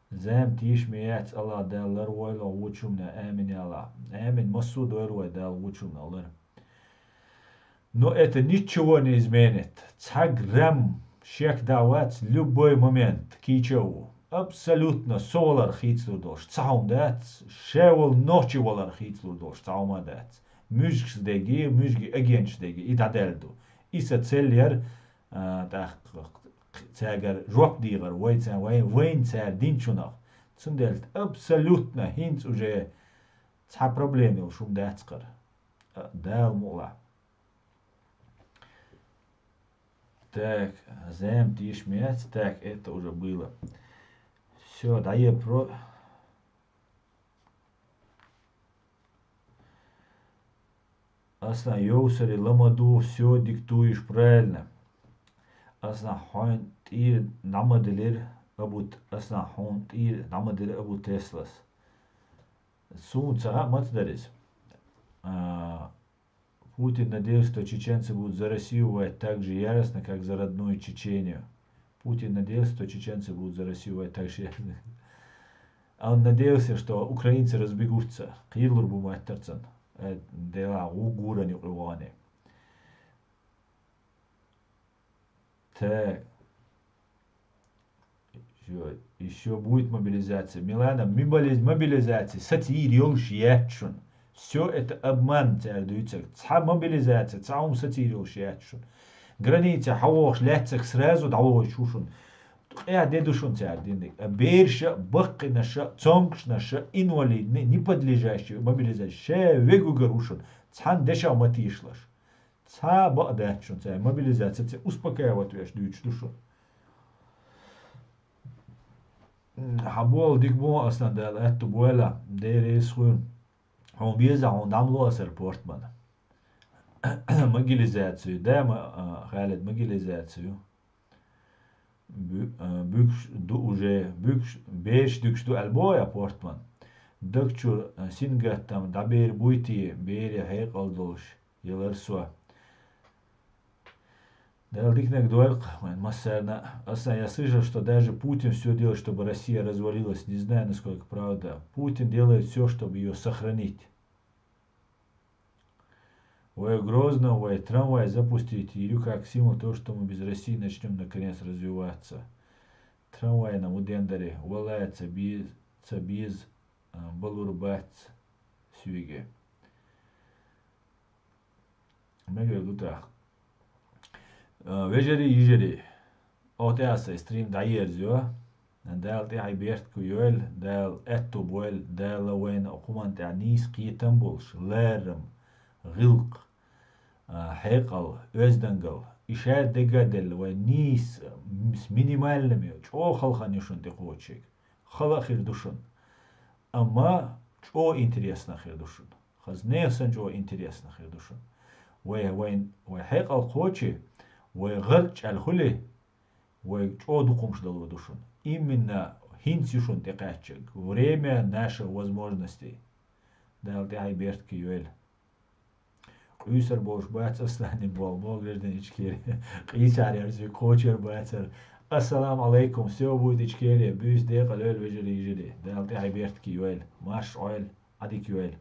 Зам тийш ма яц, Аллах Дала лар войла вучумна, амин, Аллах. Амин, массо а дойла вай Дала вучумна лар. Но это ничего не изменит. Цхьа грамм шек да вац, любой момент кийча а ву. Абсолютно со валар хийцалур долуш цхьа хӀума дац, ша волу нохчи валар хийцалур долуш цхьа хӀума дац. Муьжгаш деги, муьжги агенташ деги, и дӀадаьлла ду. И сан цель яр, а, тӀаккха цаьргара жоп дийгӀар вай ца-, вай-, вайна цара динчунах. Цундела абсолютно хӀинца уже цхьа проблема йолуш хӀума дац кхара. А, Дала мукъ лахь. Так, зам тийш мец. Так, это уже было. Всё, дае про. Аслан, йовсари ла ма ду, всё диктуешь правильно. Аслан, хьуна тӀера дӀа ма делира Абу Т-, Аслан, хьуна тӀера дӀа ма делира Абу Теслас. Суна ца хаьа, маца дара иза. А, Путин надеялся, что чеченцы будут за Россию воевать так же яростно, как за родную Чечению. Путин надеялся, что чеченцы будут за Россию воевать так же яростно. А он надеялся, что украинцы разбегутся. Кхийрлур бу моттарцан. Э, дела гу-, гурани къуьгъани. Так. Ещё, ещё будет мобилизация. Милана, мобилиз-, мобилизация сацийр йолуш яц шуна. Всё это обман, цара дуьйцург. Цхьа мобилизация, цхьа хӀума сацийр йолуш яц шуна. Граница хьавогӀуш лаьццаг сразу дӀавогӀуш ву шуна. Къа де ду шуна цара динниг. А бераша, баккхинаша, цомгушнаша, инвалидный, неподлежащий мобилизация. Ша вегугар ву шуна. Цхьана дешах ма тийшалаш. Цхьа а бакъ дац шуна цара, мобилизацияца успокаивать веш дуьйцуш ду шуна. М, хьан болу дика бу, Аслан, Дала аьтту бойла, деррис хуьйна. Хьуна беза, хьуна дӀа ма ло аса портман. Мобилизацию, да, ма-, а, Халид, мобилизацию. Бу-, а, буьгуш ду уже, буьгуш, бераш дуьгуш ду аьлла боху я портман. Даг чуьра, а, сингаттам дӀабер буй те, бере хьекъал долуш, ялар со. Дала диканиг дойла-кх вайн массарна. Аса я слышал, что даже Путин всё делает, чтобы Россия развалилась. Не знаю, насколько правда. Путин делает всё, чтобы её сохранить. Вай Грозном, вай трамвай запустить, и как символ того, что мы без России начнём наконец развиваться. Трамвайна муден даре, валлай, ца биз-, ца биз, а, балур бац суьйге. Мегар ду тӀаккха. А, вежарий, йижарий, оха тӀе аса стрим дӀаерзайо. Дала тӀаьхье беркате йойла, Дала аьтту бойла, Дала вайна окху хӀуманна тӀехь нийса кхетам болуш, ларам, гӀиллакх, а, хьекъал, оьздангалла, и шадерг а делла, вай нийса, м-, минимальными, чӀогӀа хала хан ю шуна тӀекхочуьйтург. Хала а хир ду шуна. Амма чӀогӀа интересно хир ду шуна. Хаза нехан санна чӀогӀа интересно хир ду шуна. Вай, вайн, вай хьекъал кхочий, вай гӀарчӀ аьлла хуьлий, вай чӀогӀа дукха хӀумаш далур ду шуна. Именно хӀинца ю шуна тӀекхаьчнарг. Время наших возможностей. Дала тӀаьхье беркате йойла. Къуьйсур болуш бац Асланан болу, боху гражданин Ичкери. Къийсар яр соьга, кхочур бацар. Ассаламу алайкум, всё будет Ичкери, буьйса декъала йойла, вежарий, йижарий. Дала тӀаьхье беркате йойла. Марша Ӏойла, Ӏадика йойла.